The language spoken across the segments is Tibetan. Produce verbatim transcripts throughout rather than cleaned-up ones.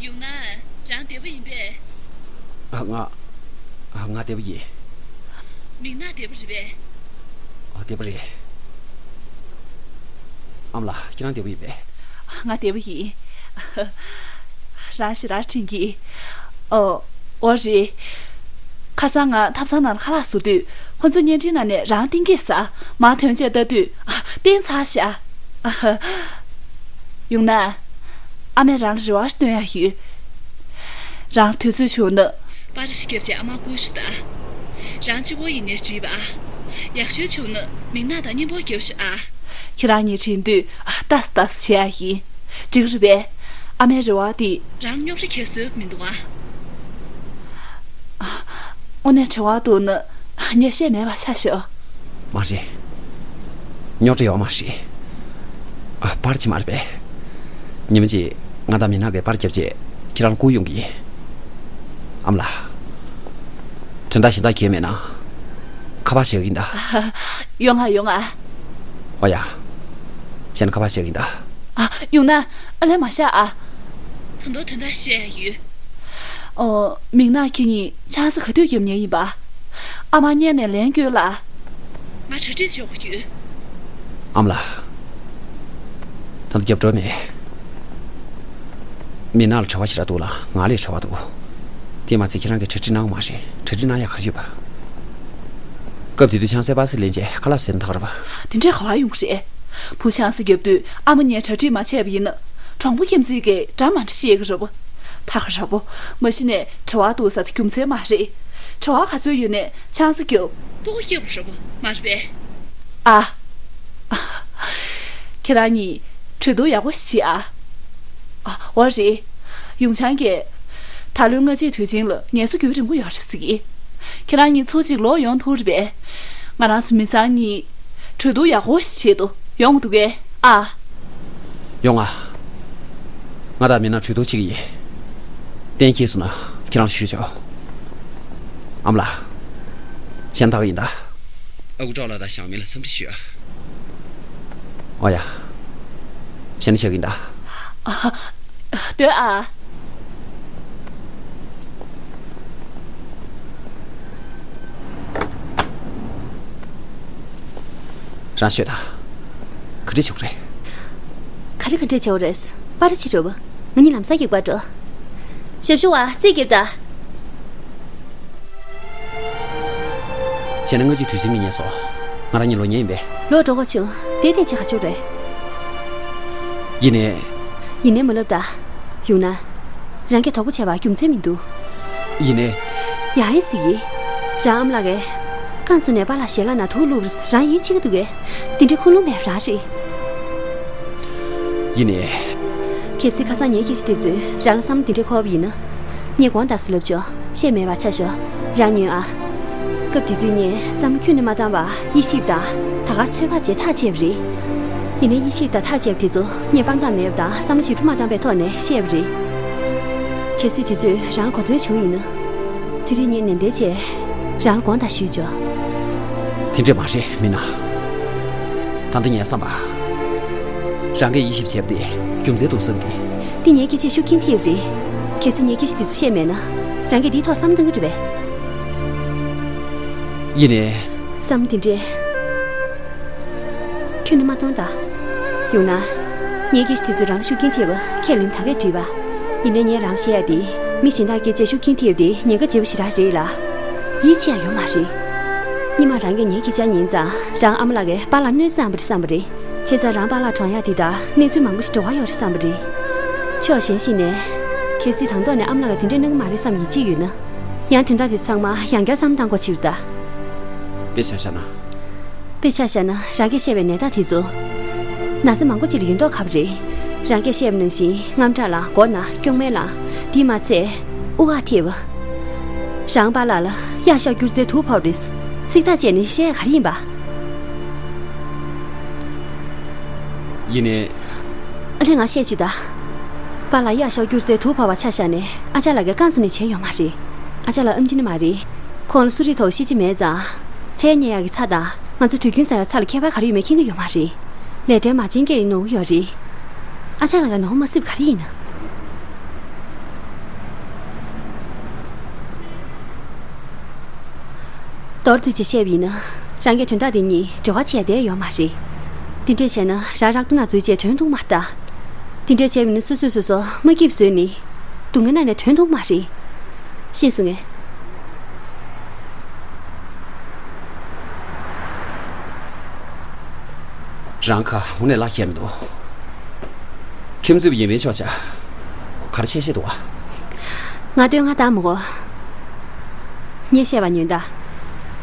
ཡོང་ན་རང་བདེ་པོ་ཡིན་པས། ཨ། ང་། ཨ། ང་བདེ་པོ་ཡིན། མིག་ནག་བདེ་པོ་རེད་པས། ཨ། བདེ་པོ་རེད། ཨ་མ་ལགས། ཁྱེད་རང་བདེ་པོ་ཡིན་པས། ང་བདེ་པོ་ཡིན། རང་ཞེ་དྲག་དྲན་གྱིས། ཨོ། ཨོ་རེད། ཁ་སང་ང་ཐབ་ཚང་ནང་ལ་ཁ་ལག་བཟོ་དུས་ཁོ་ཚོ་བརྙན་འཕྲིན་ནང་ནས་རང་བསྟན་གྱིས་ཟ་མ་ཐོན་ཆས་ལྟ་དུས། ཨ། བསྟན་ཚར་ཤག་ཡོང་ན། ཨ་མས་རང་ལ་རེ་བ་ཞིག་བཏོན་ཡག་ཡོད། རང་དུས་ཚོད་བྱུང་ན། པར་ཞིག་བརྒྱབ་བྱས་ཨ་མར་བསྐུར་ཤོག་ད། རང་གཅིག་པོ་ཡིན་ནའི་འགྲིག་པ། ཡག་ཤོས་བྱུང་ན་མིག་ནག་དང་སྙིང་པོ་བརྒྱབ་ཤོག་ཨ། ཁྱེད་རང་གཉིས་དྲན་དུས་ལྟ་ས་ལྟ་ས་བྱེད་ཡག་ཡིན། འགྲིག་རེད་པས། ཨ་མའི་རེ་བ་དེ། རང་རྙོག་དྲ་ཁྱེར་བཟོས་མི་འདུག་ཨ། དངོས་གནས་དྲི་བ་འདུག་ན་ངས་བཤད་མེད་པ་ཆ་ཞོག་མ་རེད། རྙོག་དྲ་ཡོད་མ་རེད། ཨ། པར་ཅིག་མ་རེད་པས། ཉི་མ་གཅིག་ང་དང་མི་ནག་གིས་པར་བརྒྱབ་རྗེས་ཁྱེད་རང་ལ་བསྐུར་ཡོང་གི་ཡིན། ཨ་མ་ལགས། དོན་དག་གཞན་དག་གང་ཡང་མེད་ན། ཁ་པར་བཞག་གི་ཡིན་ད། ཡོང་ང་། ཡོང་ང་། ཨོ་ཡ། བྱས་ན་ཁ་པར་བཞག་གི་ཡིན་ད། ཨ། ཡོང་ན། ཨ། ལན་མ་བཞག་ཨ། ད་དུང་དོན་དག་བཤད་ཡོད། ཨོ། མིག་ནག་ཁྱེད་གཉིས་ཆང་ས་ག་དུས་བརྒྱབ་མཁན་ཡིན་པ། ཨ་མར་སྔོན་ནས་ལན་བསྐྱོན་ལ། ང་གྲ་སྒྲིག་བྱེད་དགོས་ཡོད། ཨ་མ་ལགས། ད་ལྟ་རྒྱབ་འགྲོ་མེད། མི་ནག་ལ་བྲེལ་བ་ཞེ་དྲག་འདུག་ལ་ང་ལས་བྲེལ་བ་འདུག་དེ་མ་ཚད་ཁྱེད་རང་གིས་གྲ་སྒྲིག་གནང་བ་མ་རེད། གྲ་སྒྲིག་གནང་ཡག་ག་རེ་ཡོད་པ། སྐབས་དེ་དུས་ཆང་སའི་པར་སིལ་ལེན་བྱས་ཁ་ལག་ཟས་ན་ད་ག་རེད་པ། དེ་འདྲས་ག་པར་ཡོང་གི་རེད། བུ་ཆང་ས་བརྒྱབ་དུས་ཨ་མ་ངས་གྲ་སྒྲིག་མ་བྱས་པ་ཡིན་ན། གྲོང་པ་ཁྱིམ་མཚེས་ཀྱིས་འདྲ་མ་འདྲ་བཤད་ཀྱི་རེད་པ། ད་ག་རེད་པ། མ་གཞི་ནས་བྲེལ་བ་འདུག་ཟེར་དེ་རྒྱུ་མཚན་མ་རེད། བྲེལ་བ་ག་ཚོད་ཡོད་ནའི་ཆང་ས་རྒྱབ། སྤུ་གུ་སྐྱེས་པ་རེད་པ། མ་རེད་པས། ཨ། ཁྱེད་རང་གཉིས་གྲོས་བསྡུར་ཡག་པོ་ཞིག་བྱེད་ཨ། ཨ། འོ་རེད། ཡུང་ཆང་གིས། ད་ལོའི་སྔ་ཕྱིའི་དུས་ཆེན་ལ་ངལ་གསོ་རྒྱུན་རིང་པོ་ཡོད་རེད་ཟེར་གི། ཁྱེད་རང་གཉིས་ཚུར་གཅིག་ལོག་ཡོང་ཐུབ་རེད་པས། ང་རང་ཚོ་མི་ཚང་གཉིས་གྲོས་བསྡུར་ཡག་པོ་ཞིག་བྱེད་དུ་ཡོང་འདུག་གས། ཨ། ཡོང་ང་། ང་དང་མི་ནག་གྲོས་བསྡུར་བྱེད་ཀྱི་ཡིན། གཏན་འཁེལ་སོང་ན་ཁྱེད་རང་ལ་ཞུས་ཆོག་ཨ་མ་ལགས། གཞན་དག་ཡིན་ད། ཨ་ཁུ་ཀྲོའུ་ལགས་དང་ཞའོ་མིན་ལ་འཚམས་འདྲི་ཞུ་ཨ། ཨོ་ཡ། བྱས་ན་བཞག་གི་ཡིན་ད། ཨ། སྡོད་ཨ། རང་ཤོད་ད། ག་འདྲས་བྱུང་རེད། ག་རེ་ག་འདྲས་བྱུང་རེད། པར་ཅི་རུབ། ང་གཉིས་ལམ་སང་གི་པར་འགྲོ། ཞབས་ཞུ་བ་རྩིས་རྒྱབ་ད། བྱས་ན་སྔ་ཕྱི་དུས་ཆེན་གྱི་ཉེས་སོ། ང་རང་གཉིས་ལོ་ཉེས་ཡིན་པས། ལོ་འགྲོ་ག་བྱུང་། དེ་ཐེངས་ཅི་ག་བྱུང་རེད། ཡིན་ནའི། ཡིན་ནའི་མ་ལབ་ད། ཡོང་ན། རང་གིས་དོགས་པ་བྱས་པ་རྒྱུ་མཚན་མི་འདུག་ཡིན་ནའི། ཡ་ཧེ་ཟིག་ཡིན། རང་ཨ་མ་ལགས་ཀྱིས། རྐང་བཙུགས་ནས་པཱ་ལགས་ཞལ་ལག་ནང་དུག་བླུགས་པ་རང་ཡིད་ཆེས་ཀྱི་འདུག་གས། དེ་འདྲའི་ཁུངས་ལུང་མེད་པ་རང་རེད། ཡིན་ནའི། གལ་སྲིད་ཁ་སང་ངའི་སྐད་ཆ་དེ་ཚོས་རང་ལ་བསམ་བློ་དེ་འདྲ་འཁོར་བ་ཡིན་ན། ངས་དགོངས་དག་ཟེར་ལབ་ཆོག་བཤད་མེད་པ་ཆ་ཞོག་རང་ཉོན་ཨ། སྐབས་དེ་དུས་ངས་བསམ་བློ་ཁྱོན་ནས་མ་བཏང་བར་དབྱེ་ཞིབ་དང་ད་གར་ཚོད་དཔག་བྱས་ཐག་བཅད་པ་རེད། ཡིན་ནའི་དབྱེ་ཞིབ་དང་ཐག་བཅད་པ་དེ་ཚོ་ངས་དཔང་རྟགས་མེད་པ་དང་བསམ་བློ་ཞིབ་ཕྲ་མ་བཏང་པའི་ཐོག་ནས་བཤད་པ་རེད། གལ་སྲིད་དེ་ཚོས་རང་ལ་གོ་འཛོལ་བྱུང་ཡིན་ན། དེ་རིང་ངས་ནན་ཏན་བྱས་རང་ལ་དགོངས་དག་ཞུས་ཆོག་དེ་འདྲས་མ་རེད་མི་ནག་ད་ལྟ་ངས་བསམ་པ། རང་གིས་དབྱེ་ཞིབ་བྱས་པ་དེ་རྒྱུ་མཚན་འདུག་བསམ་གི། འདི་ངའི་སྐད་ཆའི་ཤུགས་རྐྱེན་ཐེབས་རེད། གལ་སྲིད་ངའི་སྐད་ཆ་དེ་ཚོ་བཤད་མེད་ན། རང་གིས་འདིའི་ཐོག་བསམ་བློ་གཏོང་གི་རེད་པས། ཡིན་ནའི། བསམ་བློ་དེ་འདྲས། ཁྱོན་ནས་མ་གཏོང་ད། ཡང་ན། ངའི་སྐད་ཆ་དེ་ཚོས་རང་ལ་ཤུགས་རྐྱེན་ཐེབས་པ་ཁས་ལེན་ད་གས་འགྲིག་པ། ཡིན་ནའི་ངས་རང་ལ་བཤད་ཡ་དེ། མི་གཞན་དག་སྐད་ཆས་ཤུགས་རྐྱེན་ཐེབས་ཏེ་ཉེན་ཁ་ཆེ་བ་ཞེ་དྲག་རེད་ལ། ཡིད་ཆེས་ཡ་ཡོད་མ་རེད། སྔོན་མ་རང་གིས་ངའི་སྐད་ཆ་ཉན་ཙང་རང་ཨ་མ་ལགས་ཀྱིས་པཱ་ལགས་གནོད་བསམ་པ་རེད་བསམ་པ་རེད། བྱས་ཙང་རང་པཱ་ལགས་གྲོངས་ཡ་དེ་དང་གནས་ཚུལ་མང་པོ་ཞིག་འབྲེལ་བ་ཡོད་རེད་བསམ་པ་རེད། ཕྱོགས་གཞན་ཞིག་ནས། གལ་སྲིད་དང་ཐོག་ནས་ཨ་མ་ལགས་ཀྱིས་དེ་འདྲ་གནང་གི་མ་རེད་བསམ་ཡིད་ཆེས་ཡོད་ན། ཡང་དོན་དག་དེ་ཚང་མ་ཡང་བསྐྱར་བསམ་བློ་བཏང་དགོས་ཅིག་རེད་ད། དཔེ་ཆ་བཞག་ན། དཔེ་ཆ་བཞག་ན་རང་གིས་བཤད་པའི་ནད་རྟགས་དེ་ཚོ། ན་ཚ་མང་པོ་ཅིག་ལ་ཡོད་མདོག་ཁ་པོ་རེད། རང་གིས་བཤད་པ་ནང་བཞིན་རྔམ་དྲག་ལ་མགོ་ན་སྐྱོན་མེད་ལ། དེས་མ་ཚད། དབུགས་ཨ་ཐེབས། རང་པཱ་ལགས་ལ་གཡག་ཤོག་སྐྱུར་རྩལ་དུག་ཕོག་རེད། ཚིག་ཐག་བཅད་ནས་བཤད་ཡ་ག་རེ་ཡིན་པ། ཡིན་ནའི། ཨ་ལས་ང་བཤད་བཅུག་ད། པཱ་ལགས་གཡག་ཤོག་སྐྱུར་རྩལ་དུག་ཕོག་པ་ཆ་བཞག་ནས་ཨ་ཅག་ལགས་ཀྱིས་རྐང་བཙུགས་ནས་བྱས་ཡོད་མ་རེད། ཨ་ཅག་ལགས་ཨེམ་ཆི་ནི་མ་རེད། ཁོང་ལ་གསོ་རིག་ཐོག་ཤེས་བྱ་མེད་ཙང་། ཚལ་རྙེད་ཡག་གི་ཚྭ་དང་ང་ཚོ་དུས་རྒྱུན་ཟ་ཡག་ཚྭ་ལ་ཁྱད་པར་ག་རེ་ཡོད་མེད་མཁྱེན་གྱི་ཡོད་མ་རེད། ལས་བྲེལ་མ་བྱིན་སྐད་ཡིག་ནོར་གྱི་ཡོད་རེད། ཨ་ཅག་ལགས་ཀྱིས་ནོར་མ་སྲིད་པ་ག་རེ་ཡིན་ན། མདོར་བསྡུས་ཅིག་བཤད་པ་ཡིན་ན། རང་གིས་དོན་དག་འདི་གཉིས་འབྲེལ་བ་བྱས་བསྡད་ཡོད་མ་རེད། འདི་འདྲས་བྱས་ན་རང་རག་ཏུ་ན་འཛུལ་བྱས་དོན་ཐུག་མ་ད། འདི་འདྲས་བྱས་པ་ཡིན་ན་སོ་སོས་སོ་སོ་མ་སྐྱིད་བཟོས་ནས་སྡུག་བསྔལ་ན་ནས་དོན་ཐུག་མ་རེད། ཤེས་སོང་ངས། རང་ཁ་དངོས་གནས་ལག་ཁྱེར་མི་འདུག་ཁྲིམས་རྩོད་པ་ཡིན་པའི་ཆོག་ཆ། ག་རེ་བཤད་བཤད་འདུག་ཨ། ང་དོན་ང་ལྟ་མོ་གོ། ངས་བཤད་པ་ཉོན་ད།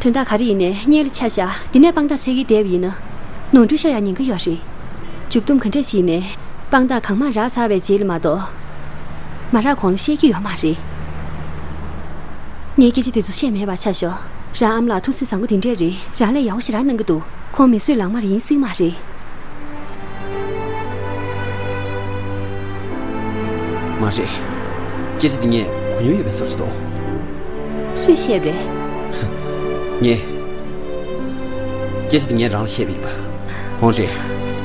དོན་དག་ག་རེ་ཡིན་ནའི་སྔོན་ལ་ཆ་བཞག་འདི་ནས་དཔང་རྟགས་འཚོལ་གྱི་བསྡད་པ་ཡིན་ན། ནོར་འཁྲུལ་ཤོར་ཡག་ཉེན་ཁ་ཡོད་རེད། མཇུག་སྡོམ་ག་འདྲས་བྱས་ནས་དཔང་རྟགས་གང་མང་རག་ཚར་བའི་རྗེས་ལ་མ་གཏོགས། མ་རག་གོང་ལ་བཤད་ཀྱི་ཡོད་མ་རེད། ངས་སྐད་ཆ་དེ་ཚོ་བཤད་མེད་པ་ཆ་ཞོག་རང་ཨ་མ་ལགས་ཐུགས་སྲས་བཟང་པོ་དེ་འདྲས་རེད། རང་ལས་ཡག་པོ་ཞེ་དྲག་གནང་གི་འདུག་ཁོང་མི་བཟོད་ལག་དམར་ཡིན་སྲིད་མ་རེད། མ་རེད། སྐད་ཆ་འདི་ངས་གོ་མྱོང་ཡོད་པའི་བཟོ་ཅིག་འདུག་སུས་བཤད་པ་རེད། ངས། སྐད་ཆ་འདི་ངས་རང་ལ་བཤད་པ་ཡིན་པ། འོང་རེད།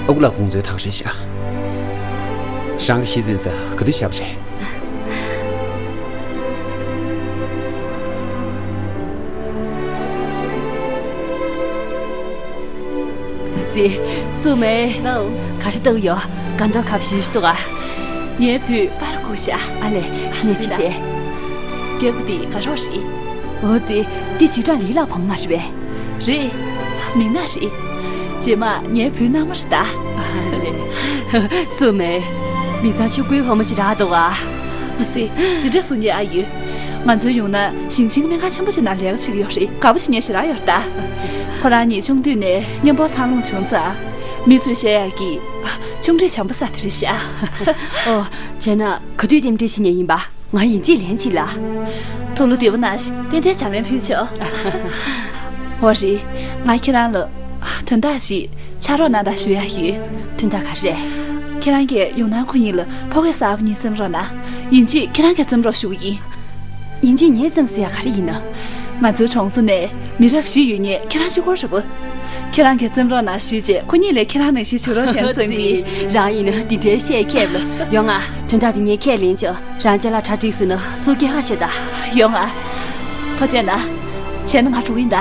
ཨ་ཁུ་ལགས་དགོངས་ཚུལ་ད་ག་རེད་ཤག་རང་གི་གཞི་འཛིན་ས་ག་དུས་བཞག་པ་རེད། ཙི། སུ་མེད། ལའོ། ག་རེ་ལྟ་གི་ཡོད། ག་འདྲ་ཁ་བཞི་ཞིག་འདུག་ག་ངའི་བུས་པར་བསྐུར་ཤག་ཨ་ལས། ངས་ཅི་སྟེ། རྒྱལ་པོ་འདི་ག་རོགས་རེད། འོ་ཙི། འདི་ཇུས་ཀྲང་ལི་ལགས་བུ་མོ་མ་རེད་པས། རེད། མིན་ན་རེད། རྗེས་མ་ངའི་བུའི་མནའ་མ་རེད་ད། ཨ་ལས། སུ་མེད། མི་ཚང་ཕྱུག་པོའི་བུ་མོ་ཞིག་རག་འདུག་ག་ཨ་ཙི། འདི་འདྲ་གསུང་ཉེ་ཨ་ཡོད། ང་ཚོའི་ཡུལ་ན་ཞིང་ཆེན་སྨན་ཁང་ཆེན་པོ་ཞིག་ནང་ལས་ཀ་བྱེད་ཀྱི་ཡོད་རེད། དགའ་པོ་བྱེད་ཉེ་ཞེ་དྲག་ཡོད་རེད་ད། ཁོ་རང་གཉིས་ཆུང་དུས་ནས་མཉམ་པོ་འཚར་ལོངས་བྱུང་ཙང་། མི་ཚོས་བཤད་ཡག་གི། ཆུང་འདྲིས་བྱམས་པོ་ས་དེ་རེད་ཤག་ཨོ། བྱས་ན་ག་དུས་རྟེན་འབྲེལ་བྱེད་ཉེ་ཡིན་པ། ང་ཡིན་གཅིག་ལན་གཅིག་ལ། ཐུགས་བློ་བདེ་པོ་གནང་ཞིག་ཏན་ཏན་ལྗགས་ལན་ཕུལ་ཆོག་འོ་རེད། ང་ཁྱེད་རང་ལ་དོན་དག་ཅིག་ཕྱག་རོགས་གནང་དང་ཞུ་ཡག་ཡོད། དོན་དག་ག་རེ། ཁྱེད་རང་གིས་ཡུང་ནན་ཁོ་གཉིས་ལ་ཕོ་སྐྱེས་གསར་པ་གཉིས་བཙེམ་རོགས་གནང་། ཡིན་གཅིག་ཁྱེད་རང་གིས་བཙེམ་རོགས་ཞུ་གི་ཡིན། ཡིན་གཅིག་ངས་བཙེམ་ཟེར་ཡག་ག་རེ་ཡིན་ན། ང་ཚོའི་གྲོང་ཚོ་ནས་མི་རབས་བཞི་ཡོད་མཁན་ཁྱེད་རང་གཅིག་པོ་རེད་པ། ཁྱེད་རང་གིས་བཙེམ་རོགས་གནང་ཞུས་རྗེས་ཁོ་གཉིས་ལས་ཁྱེད་རང་ནང་བཞིན་བྱེད་རོགས་བྱས་ན་བསམ་གི་རང་ཡིན་ན་འདི་འདྲའི་བཤད་མཁས་པ་ལ་ཡོང་ང་། དོན་དག་འདི་ངས་ཁས་ལེན་ཆོག་རང་ཅ་ལག་གྲ་སྒྲིག་བཟོས་ན་ཚུར་སྐྱེལ་ཧ་ཤེས་ད། ཡོང་ང་། ཐུགས་རྗེ་གནང་། བྱས་ན་ང་འགྲོ་གི་ཡིན་ད།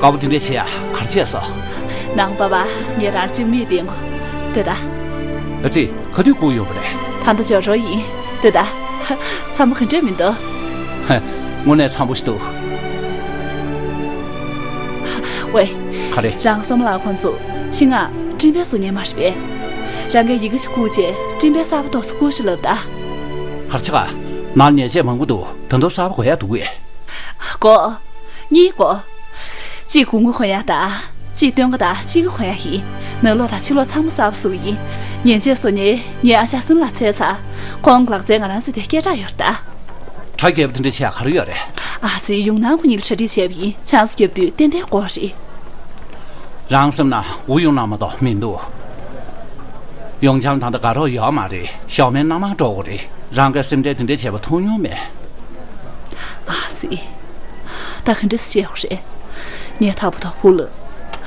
དཀར་པོ་དེ་འདྲས་བྱེད་ཡ་ག་རེ་བྱས་སོང་། ནང་པ་པ་ངས་རང་གཅིག་མིག་བསྟན་གོ། ལྟོས་ད། ཨ་ཙི། ག་དུས་བསྐུར་ཡོང་བ་རེད། ད་ལྟ་འབྱོར་འགྲོ་ཡིན། ལྟོས་ད། འཚམ་པོ་ག་འདྲས་མི་འདུག་ཧ། དངོས་གནས་འཚམ་པོ་ཞིག་འདུག་ཝེ། ག་རེ། རང་སོམ་ལགས་ཁོང་ཚོ་ཕྱི་ནང་སྤྲིན་པའི་བཟོ་མཁན་མ་རེད་པས། རང་གིས་ཡི་གེ་ཞིག་བསྐུར་རྗེས་སྤྲིན་པའི་གསར་པ་ཏོག་ཙམ་བསྐུར་ཤོག་ལབ་ད། ག་རེ་བྱས་ག་ནང་ཉེས་ཆད་མང་པོ་འདུག་ད་དུང་གསར་པ་དགོས་ཡག་འདུག་གས། དགོས། གཉིས་དགོས། གཅིག་དགུང་ཁུ་གོན་ཡག་དང་། གཅིག་སྟོན་ཀ་དང་གཅིག་གི་གོན་ཡག་ཡིན། ནང་ལོགས་དང་ཕྱི་ལོགས་ཚང་མ་གསར་པ་བཟོ་གི་ཡིན། ཉེས་ཆད་བཟོ་མཁན་ངའི་ཨ་ཅག་སུན་ལགས་འཚོལ་ཚར། ཁོང་ལག་རྩལ་ང་རང་ཚོ་དེ་སྐད་གྲགས་ཡོད་རེད་ད། གྲ་རྒྱས་པོ་དེ་འདྲ་བྱེད་ཡག་ག་རེ་ཡོད་རེད། ཨ་ཙི། ཡུང་ནན་ཁོ་གཉིས་ལ་གྲ་སྒྲིག་བྱས་པ་ཡིན། ཆང་ས་བརྒྱབ་དུས་ཏན་ཏན་དགོས་རེད། རང་སེམས་ན་འུ་ཡོང་ན་མ་གཏོགས་མི་འདུག་ཡོང་ཆང་ད་ལྟ་དགའ་རོགས་ཡོད་མ་རེད། ཞའོ་མེན་སྣང་མང་སྤྲོ་བོ་རེད། རང་གིས་སེམས་ཁྲལ་དེ་འདྲ་བྱས་པ་མཐོང་མྱོང་མེད། ཨ་ཙི། ད་ག་འདྲ་བཤད་དགོས་རེད། ངས་ད་བར་དུ་བུ་ལ་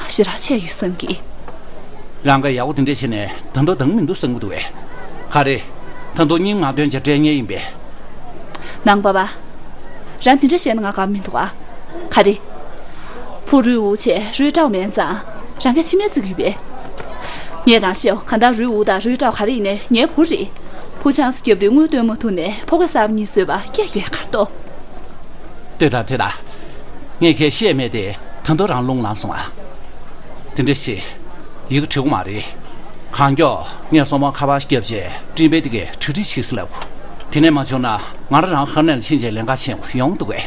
ཞེ་དྲག་ཆད་ཡོད་བསམ་གི། རང་གིས་ཡག་པོ་དེ་འདྲ་བྱས་ནས་ད་དུང་འདང་མི་འདུག་བསམ་གི་འདུག་གས། ག་རེ། ད་དུང་སྙིང་ནང་དོན་ཅིག་དྲན་མཁན་ཡིན་པས། ནང་པ་པ། རང་དེ་འདྲ་བཤད་ན་ང་དགའ་མི་འདུག་ཨ། ག་རེ། བུ་རུས་འུ་ཆེ་རུས་ཀྲའོ་མེད་ཙང་། རང་གིས་ཕྱི་མིག་བཙུམ་གི་ཡོད་པས། ངས་རང་ཤེས། གང་ལྟར་རུས་འུ་དང་རུས་ཀྲའོ་ག་རེ་ཡིན་ནའི་ངའི་བུ་རེད། བུ་ཆང་ས་བརྒྱབ་དུས་དངུལ་བཏོན་མ་ཐུབ་ནས་ཕོ་སྐྱེས་གསར་པ་གཉིས་བཟོས་པ་སྐྱེས་ཡོད་གར་ཏོ། ལྟོས་དང་ལྟོས་དང་། ངས་ཁས་བཤད་མེད་དེ་ད་དུང་རང་རླུང་ལངས་སོང་ཨ། དེ་འདྲ་ཞིག་ཡི་གེ་བྲིས་གི་མ་རེད། གང་མགྱོགས་ངས་སོ་མ་ཁ་པར་བརྒྱབ་བྱས་སྤྲིན་པའི་དེ་གས་གྲ་སྒྲིག་བྱེད་ཟེར་ལབ། དེ་ནས་མ་བྱུང་ན་ང་རང་རང་ཧ་ནན་ལ་ཕྱིན་བྱས་ལས་ཀ་བྱེད་ཡོང་འདུག་གས།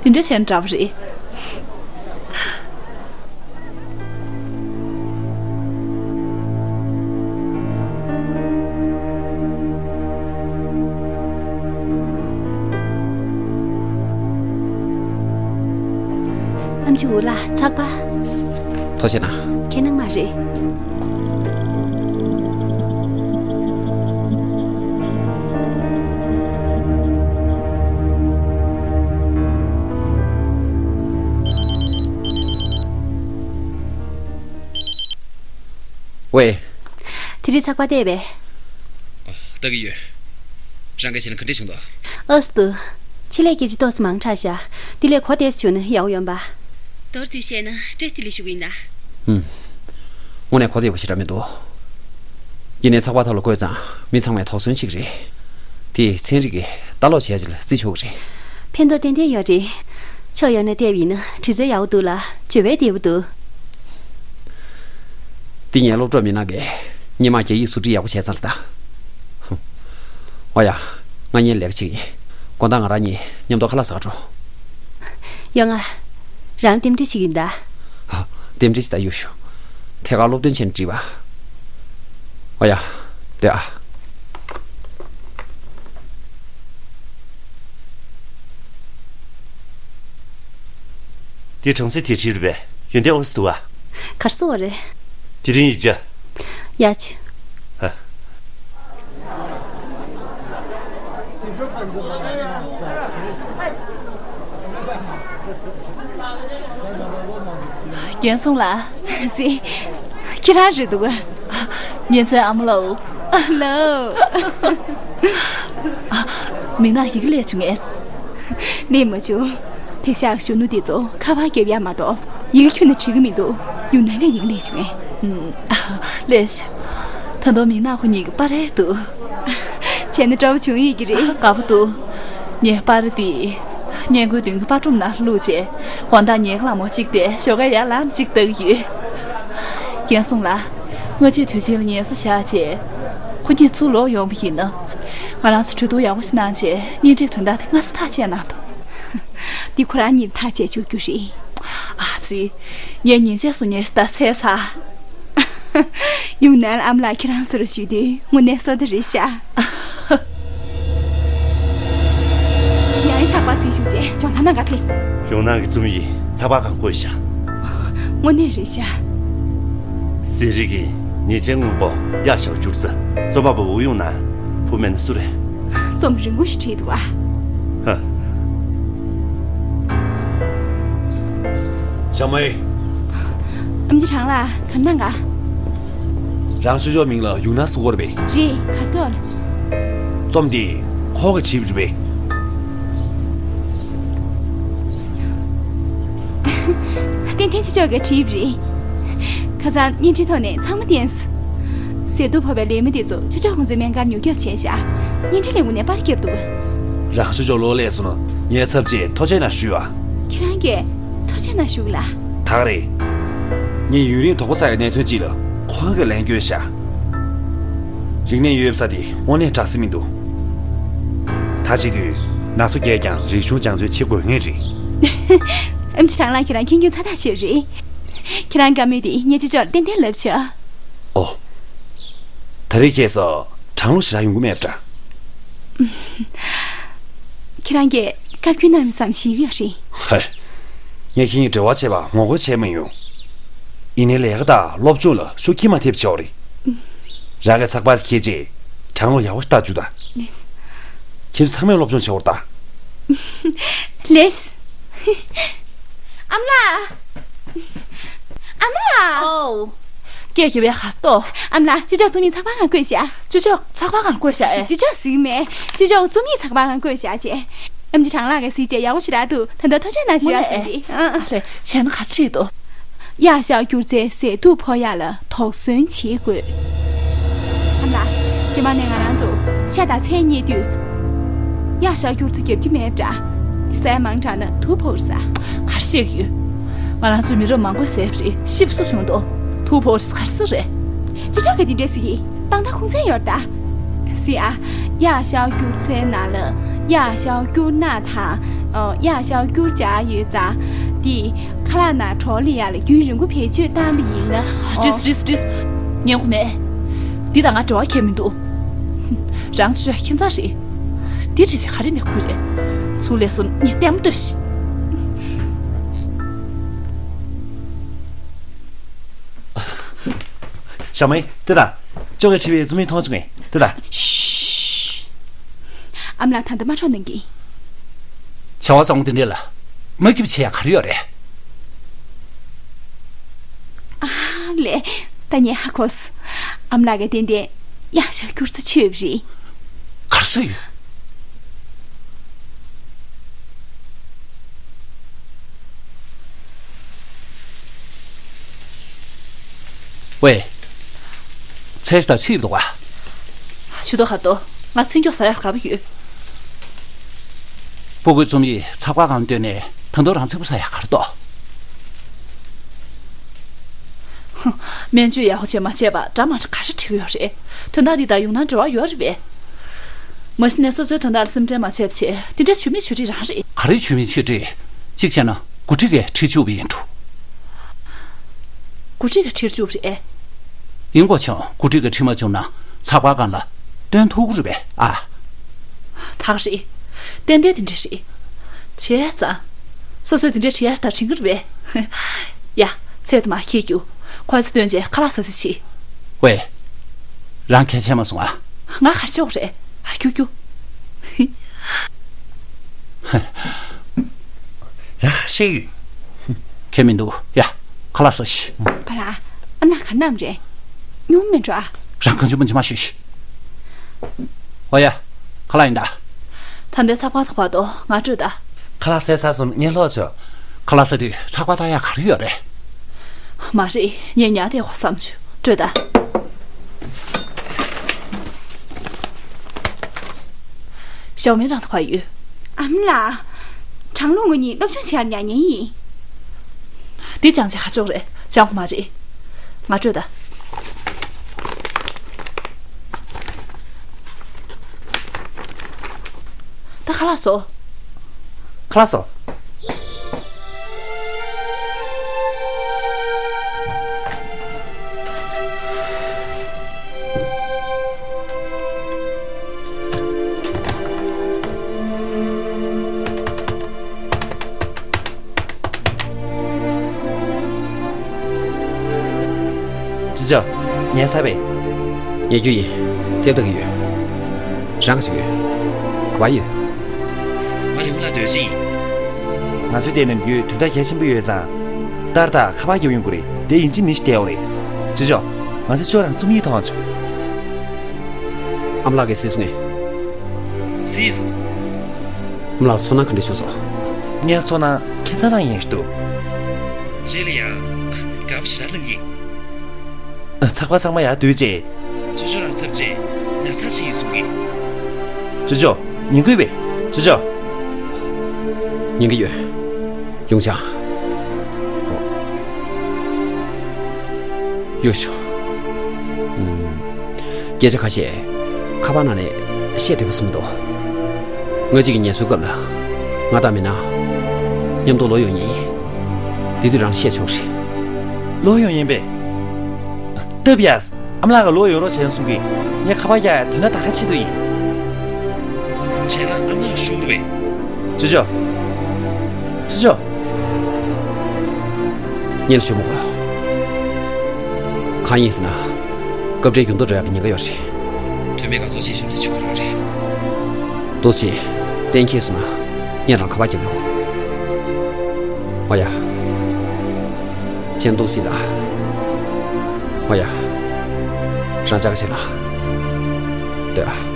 དེ་འདྲ་བྱས་ན་འདྲ་པོ་རེད། ཨམ་ཆི། འུ་ལགས་ཚགས་པར། ཐུགས་རྗེ་གནང་། ཁྱེད་སྣང་མ་རེད། ཝེ། དེ་རིང་ཚགས་པར་བལྟས་པས། ལྟ་གི་ཡོད། རང་གིས་བྱས་ན་ག་འདྲས་བྱུང་འདུག་ཨ་སི་ཏུ། ཆེད་ལས་སྐད་ཆ་ཏོག་ཙམ་མང་དྲགས་ཤག་དེ་ལས་གོ་བདེ་ས་བྱུང་ན་ཡག་པོ་ཡོང་པ། མདོར་བསྡུས་བཤད་ན་བཀྲ་ཤིས་བདེ་ལེགས་ཞུ་གི་ཡིན་ད། ཧུམ། དངོས་གནས་གོ་བདེ་པོ་ཞེ་དྲག་མི་འདུག་ཡིན་ནའི་ཚགས་པར་ཐོག་ལ་བཀོད་ཙང་མི་ཚང་མས་དོགས་ཟོན་བྱེད་ཀྱི་རེད། དེ་ཚན་རིག་གིས་ལྟ་ཀློག་བྱས་རྗེས་ལ་བརྩི་ཆོག་གི་རེད། ཕན་ཐོགས་ཏན་ཏན་ཡོད་རེད། ཕྱོགས་ཡོངས་ནས་བལྟས་པ་ཡིན་ན་འབྲི་རྩལ་ཡག་པོ་འདུག་ལ་བརྗོད་པ་བདེ་པོ་འདུག་འདི་ངའི་སློབ་གྲོགས་མི་ནག་གིས་སྔོན་མ་རྒྱ་ཡིག་བཟོ་བསྒྲིགས་ཡག་པོ་བྱས་ཚར་ད། ཨོ་ཡ། ང་གཉིས་ལས་ཀ་བྱེད་ཀྱི་ཡིན། དགོང་དག་ང་རང་གཉིས་མཉམ་དུ་ཁ་ལག་ཟ་ག་འགྲོ། ཡོང་ང་། རང་རྟེན་འབྲེལ་བྱེད་ཀྱི་ཡིན་ད། ཨ། རྟེན་འབྲེལ་ཞིག་ད་གཡུག་ཞུ། ཐད་ཀར་སློབ་སྟོན་བྱས་ནས་བྲིས་པ། ཨོ་ཡ། རེད་ཨ། འདི་གྲོང་གསེབ་དེ་བྲིས་རེད་པས། ཡོན་ཏན་ཨོ་སི་འདུག་ཨ། གར་སོ་བ་རེད། དེ་རིང་ཡིག་ཆ། ཡ་ཆི། ཨ། རྒན་སུང་ལགས། སི། ཁྱེད་རང་རེད་འདུག་ག་གཉེན་ཚན་ཨ་མ་ལགས། ལགས། མིག་ནག་ཡི་གེ་ལས་བྱུང་ངས། ལས་མ་བྱུང་། དེང་སང་གཞོན་ནུ་དེ་ཚོ་ཁ་པར་རྒྱབ་ཡག་མ་གཏོགས་ཡི་གེ་ཁྱོན་ནས་བྲིས་ཀྱི་མི་འདུག་ཡུམ་ནང་ལས་ཡི་གེ་ལས་བྱུང་ངས། ལས་བྱུང་། ད་དུང་མིག་ནག་ཁོ་གཉིས་ཀྱི་པར་རེད་འདུག་བྱས་ན་སྤྲོ་པོ་བྱུང་ཡོད་ཀྱི་རེད། དགའ་པོ་འདུག་ངས་པར་འདི་སྔས་མགོའི་མདུན་གྱི་པར་སྒྲོམ་ནང་བླུགས་རྗེས་དགོང་དག་ཉལ་ཁ་ལ་མོ་གཅིག་དེ་ཞོགས་ཀས་ཡར་ལངས་གཅིག་ལྟ་གི་ཡོད། རྒན་སུང་ལགས། སྔ་ཕྱིའི་དུས་ཆེན་ལ་ངལ་གསོ་བཞག་རྗེས་ཁོ་གཉིས་ཚུར་ལོག་ཡོང་བ་ཡིན་ན། ང་རང་ཚོ་གྲོས་བསྡུར་ཡག་པོ་ཞིག་གནང་རྗེས་གཉེན་སྒྲིག་དོན་དག་དེ་སྔ་ས་ཐག་བཅད་གནང་དང་། འདི་ཁོ་རང་གཉིས་ཐག་བཅད་ཆོག་རྒྱུ་རེད། ཨ་ཙི། ངས་ཉིན་བྱས་སུ་ཉལ་ཤི་ད་ཚད་ཚ། ཡུམ་ནང་ལ་ཨ་མ་ལགས་ཁྱེད་རང་བཟོ་འདྲ་ཞུས་དུས་དངོས་གནས་བཟོ་འདྲ་རེད་ཤག་ཡང་ཡང་ཚགས་པར་གཟིགས་བཞུགས་རྗེས་སྦྱོང་བརྡར་གནང་ག་ཕེབས། ཡུམ་ནང་གི་རྩོམ་ཡིག་ཚགས་པར་སྒང་བཀོད་ཤག་དངོས་གནས་རེད་ཤག་ཟས་རིགས་ཀྱི་ཉེས་ཅན་སྔོན་འགོག་གཡག་ཞའོ་སྐྱུར་རྩི། རྩོམ་པ་པོ་ཝུའུ་ཡུང་ནན། བུ་མིང་ལ་སུ་རེད། རྩོམ་རིང་པོ་ཞིག་བྲིས་འདུག་ཨ། ཧ། ཞྭ་མོ། ཨམ་ཆི་ཁྲང་ལགས་ག་འདྲ་གནང་ག་རང་ཆོས་ཕྱོགས་མིང་ལ་ཡུང་ན་སུ་གོ་རེད་པས། རེད། གར་ཐོག་ལ། རྩོམ་འདི་ཁོང་གིས་བྲིས་པ་རེད་པས། ཏན་ཏན་ཆོས་ཕྱོགས་ཀྱིས་བྲིས་པ་རེད། ཁ་སང་བརྙན་འཕྲིན་ཐོག་ནས་ཚང་མ་བསྟན་སོང་། ཟས་དུག་ཕོག་པའི་ལས་མི་དེ་ཚོ་ཆོས་ཕྱོགས་ཁོང་ཚོའི་སྨན་ཁང་ཉོ་རྒྱུག་བྱས་ཤག་བརྙན་འཕྲིན་ལས་ཁུངས་ནས་པར་བརྒྱབ་འདུག་རང་ཆོས་ཕྱོགས་ལོག་སླེབས་སོང་ན་ངའི་ཚབ་བྱས་ཐུགས་རྗེ་གནང་ཞུ་ཨ། ཁྱེད་རང་གིས་ཐུགས་རྗེ་གནང་ཞུ་གི་ལ། ད་ག་རེད། ངས་ཡུན་རིང་དོགས་པ་ཟ་ཡའི་གནད་དོན་ཅིག་ལ་ཁོང་གིས་ལན་བསྐྱོན་ཤག་རིག་གནས་ཡོད་ས་དེ་དངོས་གནས་དྲག་ས་མི་འདུག་ད་བྱེད་དུས་ན་སོ་བརྒྱད་ཀྱང་རིག་གཞུང་སྦྱང་བརྩོན་བྱེད་དགོས་ངེས་རེད། ཨམ་ཆི་ཁྲང་ལགས་ཁྱེད་རང་མཁྱེན་རྒྱུ་ཚ་ཐག་ཆོད་རེད། ཁྱེད་རང་བཀའ་མོལ་དེ་ངས་ཅོ་ཅོར་ཏན་ཏན་ལབ་ཆོག་ཨོ། ད་རེས་ཁྱེད་ཚོ་གྲང་ལོ་ཞེ་དྲག་ཡོང་གི་མེད་པ་འདྲ། ཁྱེད་རང་གིས་བཀའ་བཀྱོན་གནང་བསམ་ཞིག་ཡོད་རེད། ཧེ། ངས་ཁྱེད་གཉིས་འབྲེལ་བ་བྱས་པ་ངོ་རྒོལ་བྱས་མ་ཡོང་། ཡིན་ནའི་ལས་ཀ་དང་སློབ་སྦྱོང་ལ་ཤུགས་ཁྱི་མ་ཐེབས་ཆོག་རེད། རང་གི་ཚགས་པར་འཁྱེར་རྗེས་གྲང་ལོ་ཡག་པོ་ལྟ་རྒྱུ་དང་། ཁྱེད་ཚོ་ཚང་མས་སློབ་སྦྱོང་བྱེད་དགོས་རེད་ད། ལེས། ཨ་མ་ལགས། ཨ་མ་ལགས། ཨོ། སྐད་རྒྱབ་ཡ་ག་ཏོ། ཨ་མ་ལགས་ཅོ་ཅོག་རྩོམ་ཡིག་ཚགས་པར་སྒང་བཀོད་བཞག་ཅོ་ཅོག་ཚགས་པར་སྒང་བཀོད་བཞག་ཨེ། ཅོ་ཅོག་གཟིགས་མེད། ཅོ་ཅོག་རྩོམ་ཡིག་ཚགས་པར་སྒང་བཀོད་བཞག་ཅེས། ཨམ་ཆི་ཁྲང་ལགས་ཀྱིས་གཟིགས་བྱས་ཡག་པོ་ཞེ་དྲག་འདུག་ད་ལྟ་ཐུགས་རྗེ་གནང་ཞུ་ཡ་ཟེར་གི། ཨ་ཨ། ལེ། བྱས་ན་ག་རེ་བྱེད་དོ། གཡག་ཤའོ་སྐྱུར་རྩིའི་ཟས་དུག་ཕོག་ཡག་ལ་དོགས་ཟོན་བྱེད་དགོས། ཨ་མ་ལགས། རྗེས་མ་ནས་ང་རང་ཚོ་ཤ་དང་ཚལ་རྙེད་དུས། གཡག་ཤའོ་སྐྱུར་རྩི་རྒྱབ་ཀྱི་མེད་པ་འདྲ། དེ་ཟས་མང་དྲགས་ན་དུག་ཕོག་རེད་ས། ག་རེ་བཤད་ཀྱི་ཡོད། ང་རང་ཚོའི་མི་རབས་མང་པོས་ཟས་པ་རེད། ཤི་བ་སུ་བྱུང་འདུག་དུག་ཕོག་རེད་ས་ག་རེ་ཟེར་རེད། ཅོ་ཅོག་གིས་དེ་འདྲ་ཟེར་གི། དཔང་རྟགས་ཁུངས་བཙན་ཡོད་རེད་ད། ཟེར་ཨ། གཡག་ཤའོ་སྐྱུར་རྩིའི་ནང་ལ་གཡག་ཤའོ་སྐྱུར་ནག་དང་། ཨོ། གཡག་ཤའོ་སྐྱུར་སྦྱར་ཡོད་ཙང་། དེས་ཁ་ལག་ནང་གྲོགས་ལ་ཡག་ལ་རྒྱུན་རིང་པོ་བེད་སྤྱོད་བཏང་བ་ཡིན་ན། ཨོ། རིས་རིས་རིས། ཉན་གོ་མེད། འདི་དང་ང་འབྲེལ་བ་གང་ཡང་མི་འདུག་རང་ཚོ་ཁྱིམ་ཚང་རེད། འདི་འདྲ་ཞིག་ག་རེ་མི་དགོས་རེད། ཚུར་སླེབས་སོང་ངས་ལྟད་མོ་ལྟོས་ཤིག་ཞྭ་མོ། དེ་དང་། ཅོ་ཅོ་གིས་བྲིས་པའི་རྩོམ་ཡིག་མཐོང་བྱུང་ངས། དེ་དང་། ཤུཤ། ཨ་མ་ལགས་ད་ལྟ་མ་འཕྲོག་གནང་གི། བྱ་བ་བཟང་པོ་དེ་འདྲ་ལ་མ་སྐྱིད་པ་བྱེད་ཡག་ག་རེ་ཡོད་རེད། ཨ་ལས། ད་ངས་ཧ་གོ་སོང་། ཨ་མ་ལགས་ཀྱིས་ཏན་ཏན་གཡག་ཤའོ་སྐྱུར་རྩི་མཆོད་པ་རེད། ག་རེ་ཟེར་ཡོད། ཝེ། ཚེས་དང་ཚིག་འདུག་ག་ཇུས་གཏོགས་གར་འདུག་ང་མཚན་མཆོག་ཟ་ཡག་དགའ་པོ་ཡོད། སྤུ་གུའི་རྩོམ་ཡིག་ཚགས་པར་སྒང་ལ་བཏོན་ནས་ད་དུང་རང་ཚིག་པ་ཟ་ཡག་ག་རེ་འདུག་སྨན་བཅོས་ཡག་པོ་བྱས་མ་བྱས་པ་འདྲ་མ་འདྲ་ག་རེ་བྲིས་ཡོད་རེད། དོན་དག་འདི་དང་ཡོང་ན་འབྲེལ་བ་ཡོད་རེད་པས། མ་གཞི་ནས་སོ་སོའི་དོན་དག་ལ་སེམས་ཁྲལ་མ་བྱས་པ་བྱས་དེ་འདྲ་ཇུས་མེད་ཇུས་འགྲིག་རང་རེད། ག་རེ་ཇུས་མེད་ཇུས་འགྲིག་གཅིག་བྱས་ན་འགོ་ཁྲིད་ཀྱིས་ཁྲིད་བཅུག་པ་ཡིན་འགྲོ། འགོ་ཁྲིད་ཀྱིས་ཁྲིད་བཅུག་པ་རེད། ཡིན་གོ་ཆང་འགོ་ཁྲིད་ཀྱིས་ཁྲིད་མ་བཅུག་ན་ཚགས་པར་སྒང་ལ་སྟོན་ཐུབ་ཀྱི་རེད་པས་ཨ། ད་ག་རེད། ཏན་ཏན་དེ་འདྲ་རེད། བྱས་ཙང་། སོ་སོས་དེ་འདྲ་བྲིས་ཡ་ད་དྲན་གྱི་རེད་པས། ཡ། ཚད་དུ་མ་ཁྱེད་རྒྱུ། ཁོ་ཚོ་སྟོན་རྗེས་ཁ་ལག་ཟ་ཟི་བྱེད། ཝེ། རང་གལ་ཆེ་མ་སོང་ཨ། ང་གར་ཆོག་རེད། ཨ་ཁྱུ་ཁྱུ། རང་གར་ཤེས་ཡོད། ཁྱད་མི་འདུག་ཡ། ཁ་ལག་ཟ་ཤི། པ་ལགས། ཨ་མ་ག་ནམ་རེད། སྙུང་མི་འགྲོ་ཨ། རང་གང་བྱུང་མ་བྱེད་མ་ཤི་ཤི། ཨོ་ཡ། ཁ་ལག་ཡིན་ད། ད་ལྟའི་ཚགས་པར་དག་པ་དོ་ང་སྤྲོད་ད། ཁ་ལག་ཟས་ཚར་སོང་ངས་ལྷོད་ཆོག་ཁ་ལག་ཟ་དུས་ཚགས་པར་ལྟ་ཡག་ག་རེ་ཡོད་རེད། མ་རེད། ངས་ཉལ་བསྡད་ཡོད་བསམ་བྱུང་། སྤྲོད་ད། ཞའོ་མིན་རང་དང་བ་ཡོད། ཨ་མ་ལགས། གྲང་རླུང་ང་གཉིས་སློབ་སྦྱོང་བྱེད་ཡར་ཉལ་ཉལ་ཡིན། འདི་སྦྱང་བྱས་ཁ་ཕྱོགས་རེད། སྦྱང་དགོས་མ་རེད། ང་སྤྲོད་ད། ད་ཁ་ལག་བཟོ། ཁ་ལག་བཟོ། ཅི་ཅོ། ཉལ་ཚར་བས། ཉལ་རྒྱུ་ཡིན། ཐེབས་ལྟ་གི་ཡོད། རང་ག་ཞིག་ཡོད། ག་པར་ཡོད། ང་རི་མོ་ལ་སྡོད་ཅིང་། ང་ཚོའི་དེ་ནམ་རྒྱུན་དོན་དག་གལ་ཆེན་པོ་ཡོད་ཙང་། ཏར་ཏག་ཁ་པར་རྒྱབ་ཡོང་གི་རེད། དེ་ཡིན་གཅིག་མིན་གཅིག་བསྡད་ཡོང་རེད། ཅོ་ཅོ། ང་ཚོ་ཅོ་རང་རྩོམ་ཡིག་མཐོང་བྱུང་། ཨ་མ་ལགས་ཀྱིས་གཟིགས་སོང་ངས། གཟིགས་སོང་། ཨ་མ་ལགས་ཚོར་སྣང་ག་འདྲ་བྱུང་སོང་། ངའི་ཚོར་སྣང་ཁྱད་མཚར་རང་ཡིན་ཞུ་འདུག་རྗེས་ལ་ཡང་། དགའ་པོ་ཞེ་དྲག་གླེང་གི། ཚགས་པར་ཚང་མ་ཡར་བསྡུས་རྗེས། ཅོ་ཅོ་རང་ཚབ་བྱས་ན་ཚ་ཞིག་ཡིན་གསུང་གི། ཅོ་ཅོ། ཉན་གི་ཡོད་པས། ཅོ་ཅོ། ཉན་གི་ཡོད། ཡོང་ཆ། ཡོད་ཤོག་ཨུམ། སྐད་ཆ་ཁ་ཤས་ཁ་པར་ནང་ནས་བཤད་བསྡད་པ་བཟོ་མི་འདུག་ང་གཅིག་གིས་ཉན་སོའི་སྐབས་ལ་ང་དང་མིན་ན་མཉམ་དུ་ལོག་ཡོང་ཉེན་ཡིན། དེ་དུས་རང་ལ་བཤད་ཆོག་རེད། ལོག་ཡོང་ཉེན་པས། སྟབས་ཡག་ཨ་མ་ལགས་ཀྱིས་ལོག་ཡོང་རོགས་བྱས་གསུང་གི། ངས་ཁ་པར་རྒྱག་ཡ་དོན་དག་ད་ག་ཆེད་དུ་ཡིན། བྱས་ན་ཨ་མ་ལགས་ཤོག་རེད་པས། ཅོ་ཅོ། ཅོ་ཅོ། ཉན་ཞུ་མོ་གོ། གང་ཡིན་ཟེར་ན། སྐབས་འཕྲལ་འགྱུར་ལྡོག་འགྲོ་ཡག་གི་ཉེན་ཁ་ཡོད་རེད། དོན་མེད་དགའ་ཚོར་ཆེ་ཤོས་ལ་ཆུག་རོགས་རེད། ཏོག་ཙམ་གཏན་འཁེལ་སོང་ན་ངས་རང་ཁ་པར་རྒྱབ་ཡོང་། ཨོ་ཡ། ཅན་ཏོག་ཙམ་ད། ཨོ་ཡ། རང་ཅག་ག་བྱེད་ལ། ལྟོས་ཨ།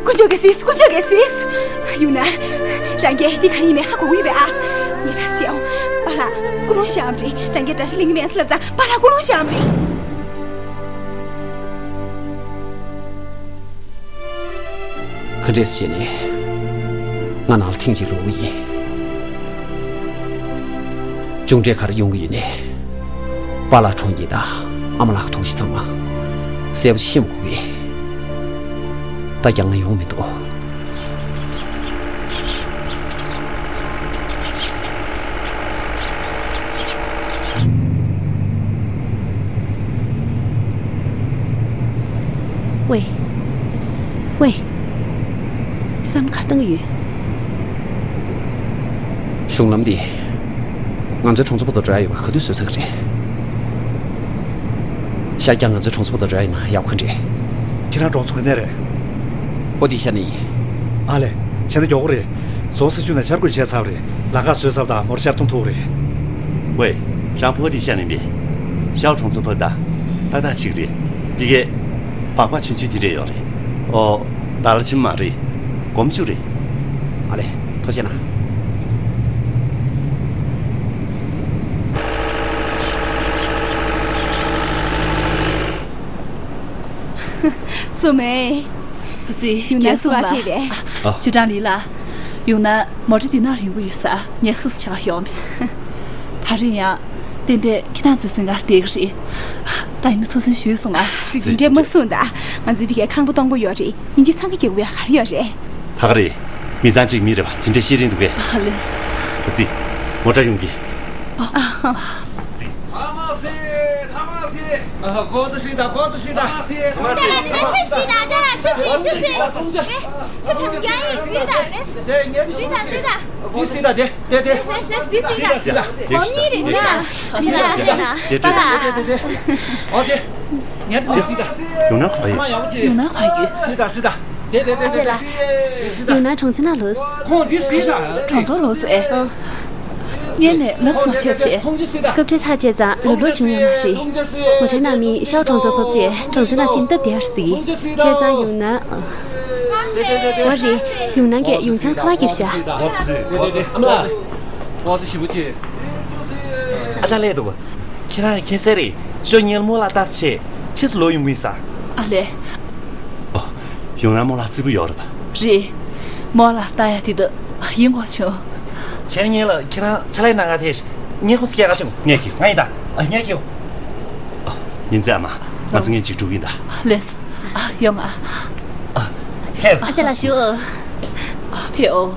དཀོན་མཆོག་གིས་གཟིགས། དཀོན་མཆོག་གིས་གཟིགས། ཡུང་ན། རང་གིས་འདི་ག་རེ་ཡིན་མིན་ཧ་གོ་གི་ཡོད་པས་ཨ། ངས་རང་བྱེད་ཨོ། པཱ་ལགས་ཀུན་སློང་བཞག་ཨམ་རེད། རང་གིས་དགྲ་ཤ་ལེན་གི་མེད་ཟེར་ལབ་ཙང་པཱ་ལགས་ཀུན་སློང་བཞག་ཨམ་རེད། ག་འདྲས་བྱས་ནས་ང་ནང་ལ་ཐེངས་གཅིག་ལོག་གི་ཡིན། མཇུག་འབྲས་ག་རེ་ཡོང་གི་ཡོད་ནས། པཱ་ལགས་གྲོངས་རྗེས་དང་ཨ་མ་ལགས་ཀྱི་ཐུགས་གཞིགས་ཚང་མ་གསལ་པོ་ཞིག་ཤེས་མི་དགོས་གི། ད་རྒྱང་ན་ཡོང་མི་འདུག་ཝེ། ཝེ། བསམ་གར་བཏང་གི་ཡོད། གཞུང་ལམ་འདི་ ང་ཚོའི་གྲོང་ཚོ་བར་དུ་འགྲོ་ཡ་ཡོད་པ་ག་དུས་བཟོས་ཚར་གི་རེད། ཤར་རྒྱག་ང་ཚོའི་གྲོང་ཚོ་བར་དུ་འགྲོ་ཡ་ཡིན་ན་ཡག་པོ་ག་འདྲ་རེད། ཁྱེད་རང་གྲོང་ཚོ་ག་ནས་རེད། ཨོ་དེ་ཤར་ནས་ཡིན། ཨ་ལས། བྱས་ན་མགྱོགས་པོ་རེད། རྫོང་སྲིད་གཞུང་ནས་འཆར་འགོད་བྱས་ཚར་བ་རེད། ལམ་ཁ་བཟོས་ཚར་བ་དང་མོ་ཊ་ཤར་གཏོང་ཐུབ་རེད། ཝེ། རང་ཕོ་དེ་ཤར་ནས་མེད། ཤར་གྲོང་ཚོ་བར་དུ་ཏག་ཏག་ཅིག་རེད། ཕ་གིའི་སྦག་སྦག་ཆུང་ཆུང་དེ་འདྲས་ཡོད་རེད། ཨོ། ཌོ་ལར་ཆི་མ་རེད། སྒོར་མོ་བཅུ་རེད། ཨ་ལས། ཐུགས་རྗེ་གནང་། སོ་མེ། ཨ་ཙི། ཡུང་ནན་སུ་བ་ཐེ་རེད། ཨ། ཅུ་ཀྲང་ལི་ལགས། ཡུང་ནན་མོ་ཊ་འདི་ནང་ལ་ཡོང་གི་ཡོད་ས། ངས་སུ་ཆ་ཡོང་མེད། ད་རེས་ཡང་ཏན་ཏན་ཁྱེད་རང་ཚོའི་སེམས་ཁར་བསྡད་ཀྱི་རེད། ད་ཡིན་ན་ཐུགས་སེམས་ཞུས་སོང་ང་། ཨ་ཙི། འདི་འདྲས་མ་གསུངས་ད། ང་ཚོའི་ཕ་གིར་ཁང་པ་སྟོང་པོ་ཡོད་རེད། ཡིན་གཅིག་ཚང་གི་རྒྱག་དགོས་ཡ་ག་རེ་ཡོད་རེད། ད་ག་རེད། མི་ཚང་གཅིག་མི་རེད་པ། དེ་འདྲས་བཤད་རིན་འདུག་གས། ཨ་ལས། ཨ་ཙི། མོ་ཊ་ཡོང་གི། ཨ་ཙི། ཐ་མ་སི། ཐ་མ་སི། ཨ། གོ་ཙི་ཤི་ད། གོ་ཙི་ཤི་ད། ཐ་མ་སི། ཐ་མ་སི། ཅ་ལག་དེ་ལ་ཆུ་སི་ད། ཅ་ལག་ཆུ་སི། ཆུ་སི། ཨ། ཚོང་ཅག་ཨེ། ཆུ་ཁྲམ་རྒྱག་ཡིན། སི་ད་ལས། དེ་ངས་སི་ད། སི་ད། དེ་སི་ད། དེ། དེ་དེ། སི་ད། སི་ད། སི་ད། སི་ད། སི་ད། སི་ད། སི་ད། སི་ད། སི་ད། སི་ད། དེ་དེ་དེ་དེ། ཨོ་དེ། ངས་དེ་ནས་སི་ད། ཡུང་ནན་ག་པར་ཡོད། ཡུང་ནན་ག་པར་ཡོད། སི་ད། སི་ད། དེ་དེ་དེ་དེ། ཨ་ཅེ་ལགས། སི་ད། ཡུང་ནན་གྲོང་ཚོ་ནང་ལོགས། ཁོང་དེ་སི་ད། གྲོང་ཚོ་ལོགས་སུ་ཨེ། ཨ། ངས་ནས་ལབ་སུ་མ་བྱས་བྱས། སྐབས་འཕྲལ་ཐག་བཅད་ཙང་ལབ་ལོག་བྱུང་ཡོད་མ་རེད། མོ་ཊའི་ནང་མི་ཤར་གྲོང་ཚོར་ཕབ་རྗེས་གྲོང་ཚོ་ནང་ཕྱིན་སྟབས་བདེ་བར་གཟིགས། བྱས་ཙང་ཡུང་ནན། འོ་རེད། ཡུང་ནན་གྱི་ཡུང་ཆང་ཁ་པར་བསྒྱུར་བཞག་ཨ་མ་ལགས། ཨ་ཅག་སླེབས་འདུག་ཁྱེད་རང་ཁྱེད་སེ་རེད། ཤོག་ཉལ་མོ་ལ་ལྟ་ཆེ། ཕྱིས་སུ་ལོག་ཡོང་གི་ཡིན་ས། ཨ་ལས། ཨོ། ཡུང་ནན་མོ་ལ་བརྩི་བོ་ཡོད་རེད་པ། རེད། མོ་ལ་ལྟ་ཡ་དེ་དག་ཡིན་གོ་བྱུང་། ཁྱེད་རང་ཉལ་ལ་ཁྱེད་རང་ཕྱག་ལས་གནང་ག་དེ། ངས་ཁོང་ཚོ་སྐད་ག་ཆེན་པོ་ངས་ཁྱེད་ང་ཡིན་ད། ཨ་ངས་ཁྱེད། ཨ། ཉིན་མཚན་མ། ང་ཚོ་ངས་ཅིག་སྒྲུག་གིན་ད། ལེས། ཨ་ཡོང་ཨ། ཨ། ཁྱེད། ཨ་ཅག་ལགས་བཞུགས། ཨ་ཕེབས་ཨོ།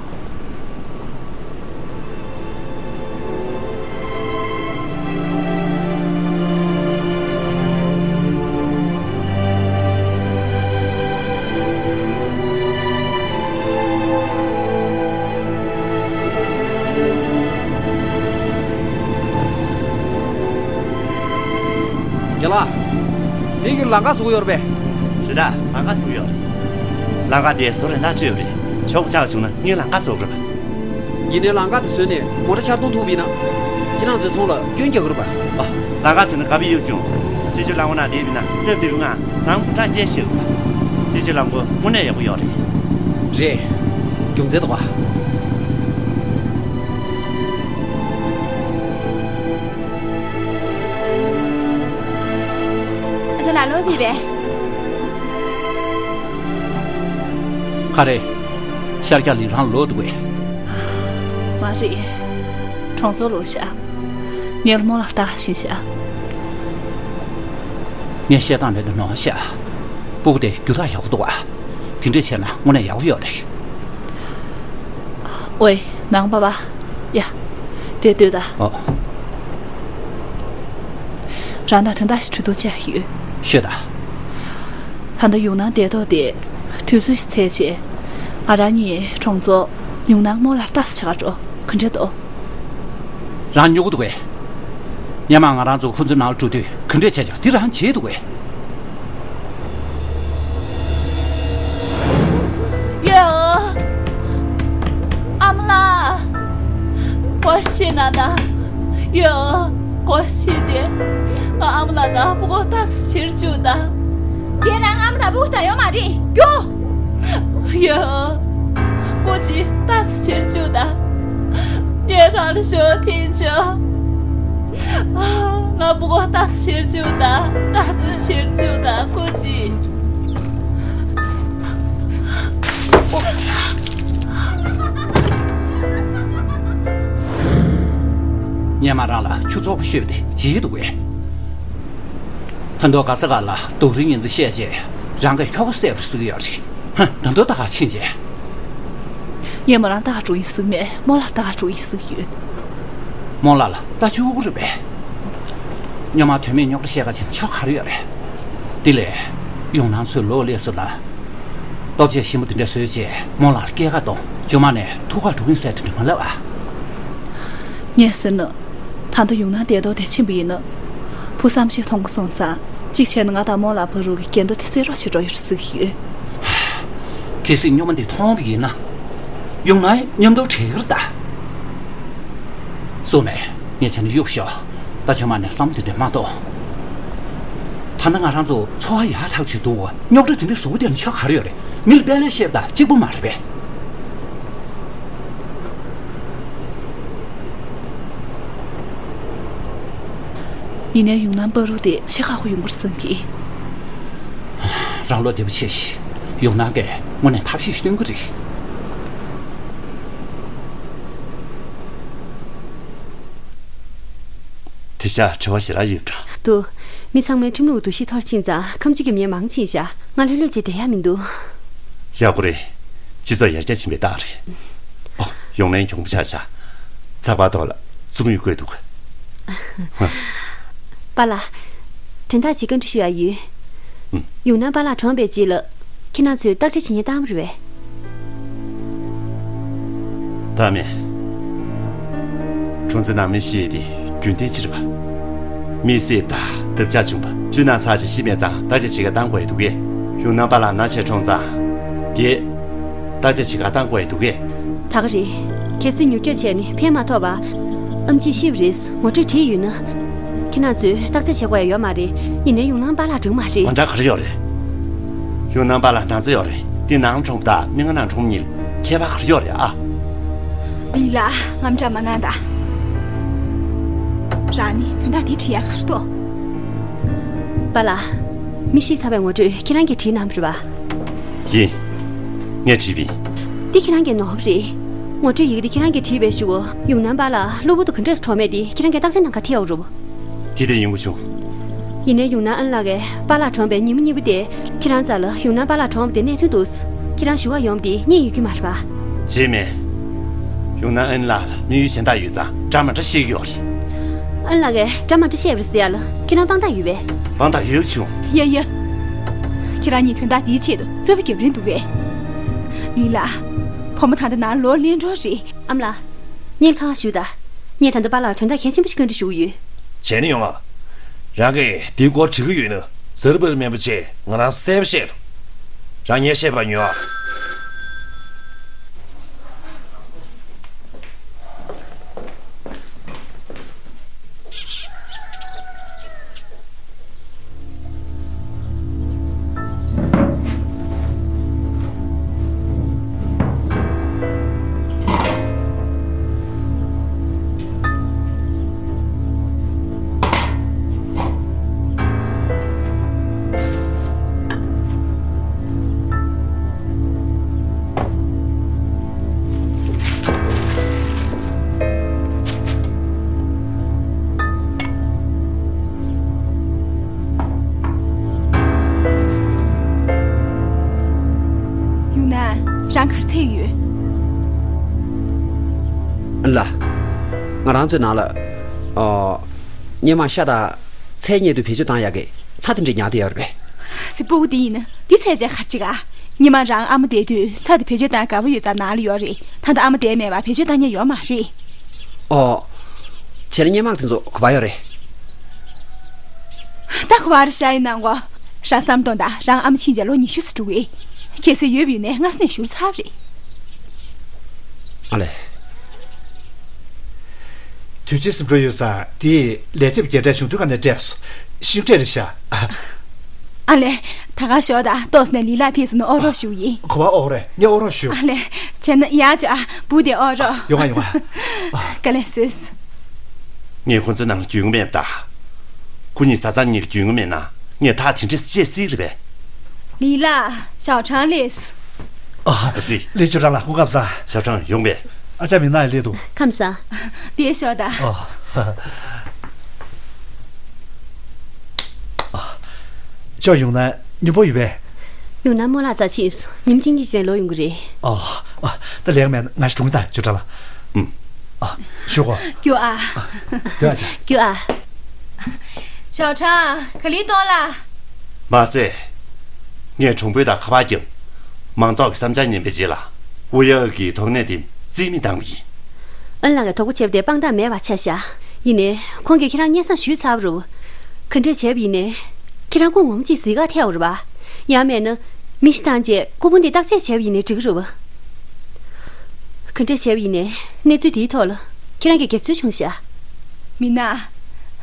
རྒན་ལགས། འདི་གི་ལམ་ཁ་བཟོ་གི་ཡོད་རེད་པས། རེད་ད། ལམ་ཁ་བཟོ་གི་ཡོད་རེད། ལམ་ཁ་དེ་བཟོ་རན་ཐག་ཆོད་ཡོད་རེད། ཆོག་ཆག་བྱུང་ན་ངས་ལམ་ཁ་བཟོ་གི་རེད་པ། ཡིན་ནའི་ལམ་ཁ་དེ་བཟོས་ནས་མོ་ཊ་ཤར་གཏོང་ཐུབ་པ་ཡིན་ན། ཁྱེད་རང་ཚོའི་ཚོང་ལ་སྐྱོན་རྒྱག་གི་རེད་པ། ཨ། ལམ་ཁ་བཟོས་ན་ག་པར་གཡུག་བྱུང་། སྤྱི་སྤྱོད་རླངས་འཁོར་ནང་བསྡད་པ་ཡིན་ན་སྟབས་བདེ་པོའི་ངང་ལམ་གོང་དྲག་སྐྱེལ་ཤེས་རེད་པ། སྤྱི་སྤྱོད་རླངས་འཁོར་དངོས་གནས་ཡག་པོ་ཡོད་རེད། རེད། རྒྱུ་མཚན་འདུག་ག་ཨ་ཅག་ལགས་ལོག་ཕེབས་པས། ག་རེ། ཤར་རྒྱག་ལི་ཐང་ལོག་འདུག་གས། མ་རེད། གྲོང་ཚོར་ལོག་ཤག་ངས་མོ་ལ་ལྟ་ག་ཕྱིན་ཤག་ངས་བཤད་སྟངས་མེད་དུ་ནོར་ཤག་སྤུ་གུ་དེ་རྒྱུ་དག་ཡག་པོ་འདུག་ག་དེ་འདྲས་བྱས་ན་དངོས་གནས་ཡག་པོ་ཡོད་རེད། ཝེ། ནང་པ་པ། ཡ། དེ་ལྟོས་ད། ཨོ། རང་དང་དོན་དག་ཞིག་གྲོས་བསྡུར་བྱས་ཡོད། ཤོད་ད། ད་ལྟ་ཡུང་ནན་བསྡད་ཐོག་དེ་དུས་ཚོད་ཞིག་ཚད་བྱས། ང་རང་གཉིས་གྲོང་ཚོ་ཡུང་ནན་མོ་ལ་ལྟ་ས་ཆ་ག་འགྲོ་ག་འདྲ་འདུག་རང་སྨྱོ་གི་འདུག་གས། སྔོན་མ་ང་རང་ཚོ་ཁོ་ཚོའི་ནང་ལ་འགྲོ་དུས་ག་འདྲས་བྱས་ཀྱང་དེ་རང་བྱེད་འདུག་གས། ཡ། ཨ་མ་ལགས། ཁོ་ཤི་ན་ད། ཡ། ཁོ་ཤི་རྗེས། ང་ཨ་མ་ལགས་དང་སྤུ་གུ་ལྟ་ཚུལ་བྱེད་བཅུག་ད། ཁྱེད་རང་ཨ་མ་དང་སྤུ་གུ་ལྟ་ཡོང་མ་རེད། རྒྱུགས། ཡ། ཀོ་ཅི་ལྟ་ཚུལ་བྱེད་བཅུག་ད། ངས་རང་ལ་ཞུ་ཐེངས་ཆོག་ང་སྤུ་གུ་ལྟ་ཚུལ་བྱེད་བཅུག་ད། ལྟ་ཚུལ་བྱེད་བཅུག་ད་ཀོ་ཅི། སྔོན་མ་རང་ལ་ཆུ་ཚོགས་པ་ཤོད་པ་དེ་བརྗེད་འདུག་གས། ད་དུང་ག་ས་ག་ལ་རྡོ་རིང་ཡིན་ཚུལ་བཤད་རྗེས་རང་གི་ཁྱོ་ག་བསད་པར་གཟིགས་ཡོད་རེད། ཧ། ད་དུང་ད་ག་ཕྱིན་རྗེས། ངས་མོ་རང་ལྟ་ག་འགྲོ་ཡིན་གཟིགས་མེད། མོ་ལ་ལྟ་ག་འགྲོ་ཡིན་གཟིགས་ཡོད། མོ་ལ་ལ་ལྟ་བཅུག་གི་རེད་པས། སྔོན་མ་དོན་མེད་རྙོག་དྲ་བཤད་ག་ཕྱིན་ཆོག་ག་རེ་ཡོད་རེད། དེ་ལས་ཡུང་ནན་ཚོའི་ལོགས་སླེབས་སོང་ལ། སྟོབས་ཆེ་ཞིམ་པོ་དེ་འདྲ་བཟོས་རྗེས་མོ་ལ་སྐྱེལ་ག་གཏོང་། ཇོ་མ་ནས་ཐུག་ག་འགྲོ་གིན་ཟེར་དེ་འདྲ་མ་ལབ་ཨ། ངས་ཟེར་ན། ད་ལྟ་ཡུང་ནན་བསྡད་དོ་དེ་ཕྱིན་པ་ཡིན་ན། བུ་བསམ་ཤེས་མཐོང་གི་སོང་ཙང་། གཅིག་བྱས་ན་ང་དང་རྨོ་ལགས་བར་དུ་གི་འགལ་ཟླ་དེ་སེལ་རོགས་བྱེད་འགྲོ་ཡོད་རེད་ཟེར་གྱི་ཡོད། གལ་སྲིད་སྨྱོ་མ་འདི་མཐོང་བ་ཡིན་ན། ཡུང་ནན་མཉམ་དུ་བྲལ་གི་རེད་ད། སོ་མེ། ངས་བྱས་ན་གཡུག་ཤོག་ད་ཆ་མ་ནས་བསམ་དེ་འདྲ་མ་གཏོགས། ད་ནི་ང་རང་ཚོ་འཚོ་བ་ཡག་ཐག་ཆོད་འདུག་རྙོག་དྲ་དེ་འདྲའི་བཟོ་གི་བསྡད་ན་ཆ་ག་རེ་ཡོད་རེད། མི་ལ་དཔེ་ལས་བཤད་པ་དང་གཅིག་པ་མ་རེད་པས། ཡིན་ནའི་ཡུང་ནན་བར་དུ་དེ་ཕྱེད་ཀ་ཁོ་ཡོང་གི་རེད་བསམ་གི། རང་བློ་བདེ་པོ་བྱེད་ཤིག་ཡུང་ནན་གྱིས་དངོས་གནས་ཐབས་ཤེས་ཤིག་སྟོན་གི་རེད། དེ་ཤ་དྲི་བ་ཞེ་དྲག་ཡོད་འདྲ། འདུག་མི་ཚང་མའི་ཁྲིམས་ལུགས་འདུ་ཤེས་འཐོར་ཕྱིན་ཙང་ཁ་མཆུ་གི་མི་མང་ཕྱིན་ཤག་ང་ལྷོད་ལྷོད་ཅིག་བསྡད་ཡག་མི་འདུག་ཡག་པོ་རེད། སྤྱི་ཚོགས་ཡར་རྒྱས་ཕྱིན་པའི་རྟགས་རེད། ཨོ། ཡོང་ལན་གྱོང་པོ་ཆགས་ཤག་ཚགས་པར་ཐོག་ལ་རྩོམ་ཡིག་བཀོད་འདུག་ཧ། པཱ་ལགས། དོན་དག་ཅིག་བཀའ་འདྲི་ཞུ་ཡག་ཡོད། ཨུམ། ཡུང་ནན་པཱ་ལགས་གྲོངས་པའི་རྗེས་ལ། ཁྱེད་རང་ཚོས་བརྟག་དཔྱད་བྱེད་མཁན་བཏང་བ་རེད་པས། ད་མེད། གྲོང་ཚོ་ནང་མི་ཤི་ཡས་དེ་རྒྱུན་ལྡན་ཅིག་རེད་པ། མི་བསད་པ་དང་འདབ་ཆགས་བྱུང་བ་བཅུ་ནང་ཚར་ཅིག་ཤི་མེད་ཙང་བརྟག་དཔྱད་བྱེད་ག་བཏང་དགོས་ཡས་འདུག་གས། ཡུང་ནན་པཱ་ལགས་ན་ཆེ་གྲོངས་ཙང་། དེ། བརྟག་དཔྱད་བྱེད་ག་བཏང་དགོས་ཡས་འདུག་གས། ད་ག་རེད། གལ་སྲིད་མྱུར་སྐྱོབ་བྱས་ནས་ཕན་མ་ཐོགས་པ། ཨེམ་ཆི་ཤི་བ་རེད་ངོ་སྤྲོད་བྲིས་ཡོད་ན། ཁྱེད་རང་ཚོས་བརྟག་དཔྱད་བྱེད་དགོས་ཡ་ཡོད་མ་རེད། ཡིན་ནའི་ཡུང་ནན་པཱ་ལགས་གྲོངས་མ་རེད། ང་འདྲ་ག་རེ་ཡོད་རེད། ཡུང་ནན་པཱ་ལགས་ན་ཚ་ཡོད་རེད། འདི་ནང་གྲོངས་པ་དང་མི་ང་ནང་གྲོངས་གཉིས་ལ་ཁྱད་པར་ག་རེ་ཡོད་རེད་ཨ། ལི་ལ། ངམ་འདྲ་མ་གནང་ད། རང་ནི་དོན་དག་འདི་བྲིས་ཡ་ག་རེ་འདུག་པཱ་ལགས། མི་ཤི་ཚར་བའི་ངོ་སྤྲོད་ཁྱེད་རང་གིས་བྲིས་གནང་བ་རེད་པ། ཡིན། ངས་བྲིས་པ་ཡིན། འདི་ཁྱེད་རང་གི་ནོར་བུ་རེད། ངོ་སྤྲོད་ཡི་གེ་འདི་ཁྱེད་རང་གིས་བྲིས་པའི་གཞུག་གུ་ཡུང་ནན་པཱ་ལགས་གློ་བུར་དུ་ག་འདྲས་སུ་གྲོངས་མེད་དེ་ཁྱེད་རང་གིས་རྟགས་གསལ་གནང་ག་ཐད་ཡོད་རུང་། དེ་དེ་ཡིན་དགོས་བྱུང་། ཡིན་ནའི་ཡུང་ནན་ཨན་ལགས་ཀྱིས་པཱ་ལགས་གྲོངས་པའི་ཉིན་མོ་གཉིས་པོ་དེ་ཁྱེད་རང་རྩ་ལ་ཡུང་ནན་པཱ་ལགས་གྲོངས་པ་དེ་གནད་དོན་འདུག་ཁྱེད་རང་ཞུ་བ་ཡོང་དེ་རྙེད་ཡོད་ཀྱི་མ་རེད་པ། བྱས་མེད། ཡུང་ནན་ཨན་ལགས་ལ་དམིགས་ཡུལ་གཞན་དག་ཡོད་ཙང་འདྲ་མ་འདྲ་བཤད་ཀྱི་ཡོད་རེད། ཨན་ལགས་ཀྱིས་འདྲ་མ་འདྲ་བཤད་པ་རེད་ཟེར་ཡ་ལ་ཁྱེད་རང་དཔང་རྟགས་ཡོད་པས། དཔང་རྟགས་ཡོད་བྱུང་། ཡ་ཡ། ཁྱེད་རང་གཉིས་དོན་དག་འདིའི་ཆེད་དུ་རྩོད་པ་རྒྱབ་རན་འདུག་གས། ལི་ལ། བུ་མོ་ད་ལྟ་ནང་ལོག་སླེབས་འགྲོ་རེད། ཨ་མ་ལགས། ངས་ཁ་ཁ་ཞུ་ད། ངས་ད་ལྟ་པཱ་ལགས་དོན་དག་གལ་ཆེན་པོ་ཞིག་བཀའ་འདྲི་ཞུ་གི་ཡོད། བྱས་ན་ཡོང་ཨ། རང་གིས་འདིའི་སྐོར་འབྲི་གི་ཡོད་ན་ཟུར་པར་སྨན་པ་ཆེ་ང་རང་གསལ་པོ་བཤད་དོ། རང་ངས་བཤད་པ་ཉོན་ཨ། ཡུང་ན། རང་ག་རེ་འཚོལ་ཡོད། ཨ་ལ། ང་རང་ཚོའི་ནང་ལ། ཨོ། སྔོན་མ་ཤ་དང་ཚལ་མཉེས་དུས་བེད་སྤྱོད་བཏང་ཡག་གི་ཚྭ་དེ་འདྲ་ཉར་བསྡད་ཡོད་རེད་པས། སི་སྤུ་གུ་དེ་ཡིན་ན་འདི་ཚད་ཅན་ག་རེ་བྱེད་ག་སྔོན་མ་རང་ཨ་མ་བསྡད་དུས་ཚྭ་དེ་བེད་སྤྱོད་བཏང་དགའ་པོ་ཡོད་ཙང་ནང་ལ་ཡོད་རེད། ད་ལྟ་ཨ་མ་བསྡད་མེད་པ་བེད་སྤྱོད་བཏང་མཁན་ཡོད་མ་རེད། ཨོ། བྱས་ན་སྔོན་མ་དེ་ཚོ་ག་པར་ཡོད་རེད། ད་ག་པར་བཞག་ཡོད་ནམ་གོ། རང་བསམ་གཏོང་དང་རང་ཨ་མ་ཕྱིན་བྱས་ལོ་ཉི་ཤུ་ཙམ་འགྲོ་གི། གལ་སྲིད་ཡོད་པ་ཡིན་ན་སྔ་ས་ནས་བཞུར་ཚར་བ་རེད། ཨ་ལས། དུས་ཆེན་ཟིན་འགྲོ་ཡོད་ཙང་དེ་ལས་བྱེད་པ་རྒན་གྲས་གཞུང་དོན་ཁང་ནས་སྤྲད་སོང་། ཤིང་འབྲས་རེད་ཤག་ཨ་ལས། ད་ག་ཞོག་ད་ལྟོགས་ནས་ལི་ལགས་ཕེབས་སོང་ན་ཨོ་རོགས་ཞུ་ཡིན། ག་པར་ཨོ་རེད། ངས་ཨོ་རོགས་ཞུ། ཨ་ལས། བྱས་ན་ཡག་བྱ། བུ་དེ་ཨོ་རོགས། ཡོང་ང་ཡོང་ང་། དཀའ་ལས་སོས། ངས་ཁོ་ཚོའི་ནང་ལ་རྒྱུས་མངའ་མེད་པ་ད། ཁོ་གཉིས་བཟའ་ཚང་གཉིས་ལ་རྒྱུས་མངའ་མེད་ན་ངས་ཐག་དེ་འདྲས་བཅད་སྲིད་རེད་པས། ལི་ལགས། ཞའོ་ཁྲང་སླེབས། ཨ་ཙི། ལི་ཅུ་ཀྲང་ལགས་སྐུ་ཁམས་བཟང་། ཞའོ་ཁྲང་ཡོང་པས། ཨ་ཅག་མིག་ནང་ཡང་སླེབས་འདུག་ཁམས་བཟང་། བསྡད་ཤོག་ད། ཨོ། ཨ། ཅོ་ཡོང་ན་མཉམ་པོ་ཡོད་པས། ཡོང་ན་རྨོ་ལགས་རྩ་ཆེས་སོ། ཉིན་གཅིག་གཉིས་ཀྱི་རིང་ལོག་ཡོང་གི་རེད། ཨོ། ཨ། ད་ལེགས་མེད་ང་ཞིག་གྲོངས་ད་ཅུ་ཀྲང་ལགས། ཨུམ། ཨ། ཞུ་གོ། རྒྱུ་ཨ། རྒྱུ་ཨ་ཅག་རྒྱུ་ཨ། ཞའོ་ཁྲང་། ག་ལེར་གཏོང་ལ། མ་ཟད། ངས་གྲོང་པོའི་དང་ཁ་པར་བརྒྱབ། མང་ཚོགས་ཀྱི་བསམ་འཆར་ཉན་པའི་རྗེས་ལ། ཝུ་ཡའོ་གི་དོགས་གནད་དེ་རྩིས་མེད་བཏང་བ་ཡིན། ཨན་ལགས་ཀྱིས་དོགས་པ་བྱས་པ་དེ་དཔང་རྟགས་མེད་པ་ཆགས་ཤག་ཡིན་ནའི་ཁོང་གིས་ཁྱེད་རང་སྙན་སེང་ཞུས་ཚར་བ་རེད། ག་འདྲས་བྱས་པ་ཡིན་ནའི། ཁྱེད་རང་སྐུ་ངོ་མ་གཅིག་གཟིགས་ག་ཐད་ཡོད་རེད་པ། ཡང་མེད་ན། མི་ཞིག་བཏང་རྗེས་སྐུ་ཕུང་དེ་བརྟག་དཔྱད་བྱས་པ་ཡིན་ནའི་འགྲིག་གི་རེད་པ། ག་འདྲས་བྱས་པ་ཡིན་ནའི་གནས་ཚུལ་དེའི་ཐོག་ལ་ཁྱེད་རང་གིས་དགེ་ཚུལ་བྱུང་ཤག་མི་ན།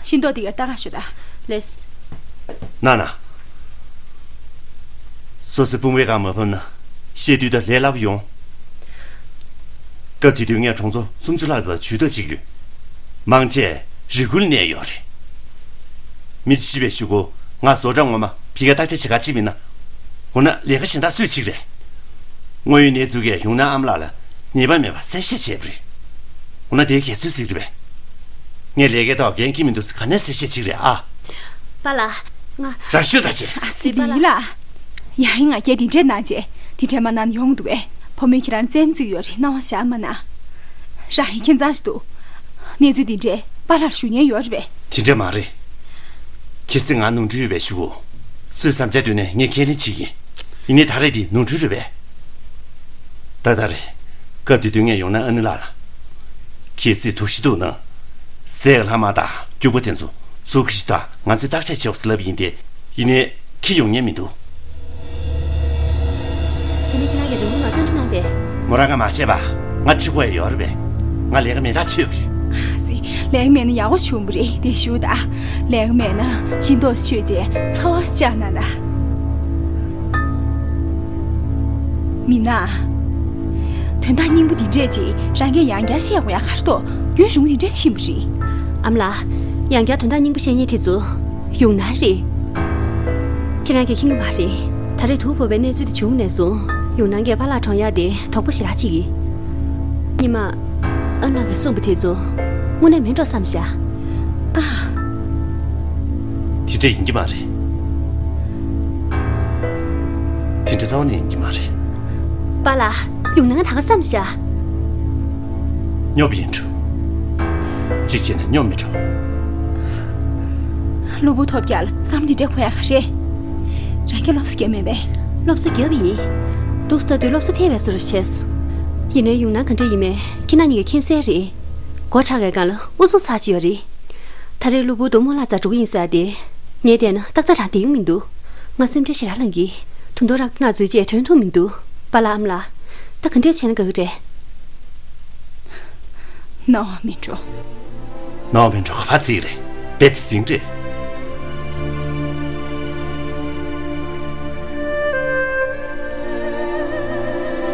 ཤིང་ཏོག་དེ་གར་ལྟ་ག་ཤོག་ད། ལེས། ན་ན། སོ་སོའི་དཔུང་པའི་སྒང་མ་ཕབ་ན་བཤད་དུས་ད་ལས་སླ་པོ་ཡོང་། སྐབས་དེ་དུས་ངས་གྲོང་ཚོ་སུམ་ཅུ་ལྷག་ཙམ་ཇུས་གཏོགས་བྱེད་ཀྱི་ཡོད། མང་ཆེ་རི་ཁུལ་ནས་ཡོད་རེད། མི་གཅིག་པའི་གཞུག་གུ་ང་བཟོ་གྲྭ་ངོ་མ་ཕ་གིར་བརྟག་དཔྱད་བྱེད་ག་ཅིག་མིན་ན། འོ་ན་ལས་ཀ་གཞན་དག་སུས་བྱེད་ཀྱི་རེད། དངོས་ཡོད་གནས་ཚུལ་གྱིས་ཡུང་ནན་ཨ་མ་ལགས་ལ་ཉེས་པ་མེད་པ་གསལ་བཤད་བྱས་པ་རེད། འོ་ན་དེའི་ག་ཚོད་ཟེར་གྱི་རེད་པས། ངས་ལས་ཀའི་ཐོག་འགན་འཁྱེར་མི་འདུག་ཟེར་ག་ནས་གསལ་བཤད་བྱེད་ཀྱི་རེད་ཨ། པཱ་ལགས། ང་། རང་ཤོད་ད་ཅེ། ཨ་ཙི། ལི་ལགས། ཡང་ཡང་ང་རྒྱལ་འདི་འདྲས་གནང་རྗེས་འདི་འདྲས་མ་གནང་ཡོང་འདུག་པས། ཕོ་མོས་ཁྱེད་རང་རྩེད་མོ་རྩེ་གི་ཡོད་རེད། སྣང་བ་ཞག་མ་གནང་། རང་ཡང་ཁྱད་མཚར་ཞིག་འདུག་གནས་ཚུལ་འདི་འདྲས་པཱ་ལགས་ཞུ་མཁན་ཡོད་རེད་པས། དེ་འདྲས་མ་རེད། གལ་སྲིད་ང་ནོར་འཁྲུལ་ཡོད་པའི་གཞུག་གུ། སུས་བསམ་འཆར་བཏོན་ནས་ངས་ཁས་ལེན་བྱེད་ཀྱིན། ཡིན་ནའི་ད་རེས་འདི་ནོར་འཁྲུལ་རེད་པས། ཏག་ཏག་རེད། སྐབས་དེ་དུས་ངས་ཡུང་ནན་ཨ་ནེ་ལགས་ལ། གལ་སྲིད་དོགས་གཞི་འདུག་ན། ཟས་ཀྱི་ལྷག་མ་དང་སྐྱུག་པ་དེ་ཚོ་ཚུར་ཁུར་ཤོག་དང་ང་ཚོས་བརྟག་དཔྱད་བྱེད་རོགས་ཟེར་ལབ་ཡིན་ཏེ། ཡིན་ནའི་ཁྱེར་ཡོང་མཁན་མི་འདུག་བྱས་ན་ཁྱེད་རང་གིས་རིང་མོ་ང་བཀའ་འདྲི་གནང་པས། མོ་རང་ང་མ་བཤད་པ། ང་འཁྲིད་དགོས་ཡ་ཡོད་རེད་པས། ང་ལས་ཀ་མེད་ཐག་ཆོད་པ་རེད། ཨ་ཙི། ལས་ཀ་མེད་ན་ཡག་པོ་བྱུང་བ་རེད། དེ་ཞུ་ད། ལས་ཀ་མེད་ན་ཤིང་ཏོག་མཆོད་དེ་ཚ་བ་བཅག་ན་ད། མི་ན། དོན་དག་སྙིང་པོ་འདི་འདྲས་ཅིག་རང་གིས་ཡང་བསྐྱར་བཤད་དགོས་ཡ་ག་རེ་འདུག་རྒྱུན་རིང་པོ་འདི་འདྲས་ཕྱིན་པ་རེད། ཨ་མ་ལགས། ཡང་བསྐྱར་དོན་དག་སྙིང་པོ་བཤད་མཁན་དེ་ཚོ་ཡུང་ནན་རེད། ཁྱེད་རང་གིས་མཁྱེན་གྱི་མ་རེད། ད་རེས་དུག་ཕོག་པའི་གནས་ཚུལ་དེ་བྱུང་ནས་བཟུང་ཡུང་ནན་གྱིས་པཱ་ལགས་གྲོངས་ཡག་དེ་དོགས་པ་ཞེ་དྲག་བྱེད་ཀྱི། སྔོན་མ། ཨ་ནེ་གིས་གསུངས་པ་དེ་ཚོ་དངོས་གནས་མིན་འགྲོ་བསམ་བཞག་ཨ། དེ་འདྲ་ཡིན་གྱི་མ་རེད། དེ་འདྲ་རྩ་བ་ནས་ཡིན་གྱི་མ་རེད། པཱ་ལགས། ཡུང་ནན་ད་ག་བསམ་བཞག་སྨྱོ་པ་ཡིན་འགྲོ། གཅིག་བྱས་ན་སྨྱོ་མི་འགྲོ། གློ་བུར་ཐོལ་རྒྱག་ལ་བསམ་འདི་འདྲ་དགོས་ཡ་ག་རེ། རང་གིས་སློབ་གསོ་བརྒྱབ་མེད་པས། སློབ་གསོ་བརྒྱབ་ཡིན། འདུག་སེ་ལྟ་དུས་སློབ་གསོ་ཐེབས་པའི་བཟོ་འདྲ་བྱས་སོང་། ཡིན་ནའི་ཡུང་ནན་ག་འདྲ་ཡིན་མིན་ཁྱེད་རྣམ་གཉིས་ཀྱིས་མཁྱེན་གསལ་རེད། སྒོ་ཁྲ་གའི་སྒང་ལ་དབུ་སུང་ཚར་བཞག་ཡོད་རེད། ད་རེས་གློ་བུར་དུ་རྨོ་ལགས་རྩར་འགྲོ་གི་ཡིན་ཟེར་ཏེ། ངས་བལྟས་ན་ཏག་ཏག་རང་བསྡད་ཀྱི་མི་འདུག་ང་སེམས་ཁྲལ་ཞེ་དྲག་ལངས་ཀྱི། ད་དུང་རང་ང་འཛུལ་རྗེས་དོན་ཐུག་མི་འདུག་པཱ་ལགས་ཨ་མ་ལགས། ད་ག་འདྲས་བྱས་ན་དགའ་གི་རེད། ནོར་བ་མིན་འགྲོ། ནོར་བ་མིན་འགྲོ་ག་པར་བརྩི་གི་རེད། རྦད་དེ་འཛིང་རེད།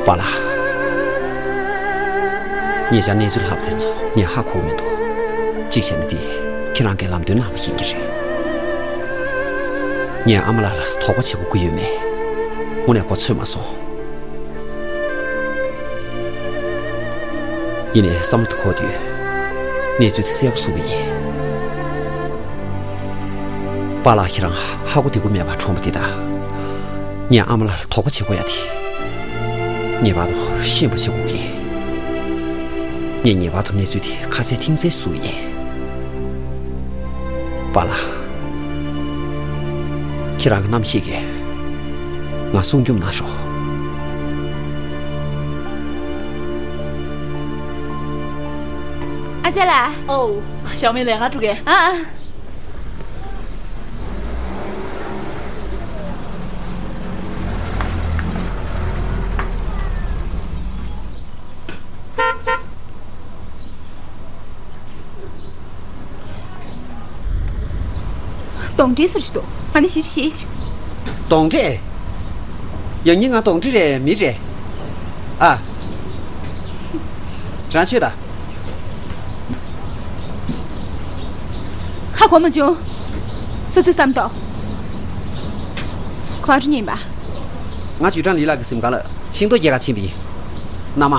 པཱ་ལགས། ཉེ་ཆར་གནས་ཚུལ་ལྷག་པ་དེ་ཚོ་ངས་ཧ་གོ་གི་མི་འདུག་གཅིག་བྱས་ན་དེ་ཁྱེད་རང་གིས་ལམ་སྟོན་གནང་བ་ཡིན་གྱི་རེད། ངས་ཨ་མ་ལགས་ལ་དོགས་པ་བྱེད་དགོས་ཀྱི་ཡོད་མེད་དངོས་གནས་གོ་ཚོད་མ་སོང་། ཡིན་ནའི་བསམ་བློ་དེ་འཁོར་དུས་གནས་ཚུལ་དེ་གསལ་པོ་གསུང་གི་ཡིན། པཱ་ལགས་ཁྱེད་རང་ཧ་གོ་བདེ་པོ་མེད་པ་གྲོངས་པ་དེ་དང་། ངས་ཨ་མ་ལགས་ལ་དོགས་པ་བྱེད་དགོས་ཡ་དེ། ངེས་པར་དུ་ཤེས་པ་བྱེད་དགོས་ཀྱི། ངས་ངེས་པར་དུ་གནས་ཚུལ་དེ་ཁ་གསལ་ཐིང་གསལ་ཞུ་གི་ཡིན། པཱ་ལགས། ཁྱེད་རང་གི་རྣམ་ཤེས་ཀྱིས་ང་སྲུང་སྐྱོབ་གནང་ཤོག་ཨ་ཅག་ལགས། ཨོ། ཞའོ་མེ་ལས་ང་འགྲོ་གི། ཨ་ཨ། གདོན་འདྲེ་ཟེར་ཞིག་འདུག་ང་ནི་ཞིབ་ཤེས་ཞུ། གདོན་འདྲེ། ཡང་སྙིང་ང་གདོན་འདྲེ་རེད་མི་རེད། ཨ། རང་ཤོད་ད། ཧ་གོ་མ་བྱུང་། སོ་སོས་བསམ་དོ། ག་པར་འགྲོ་མཁན་ཡིན་པ། ང་ཅུས་ཀྲང་ལི་ལགས་ཀྱི་གཟིམ་ཁང་ལ་ཤིང་ཏོག་རྒྱག་ག་ཕྱིན་པ་ཡིན། མནའ་མ།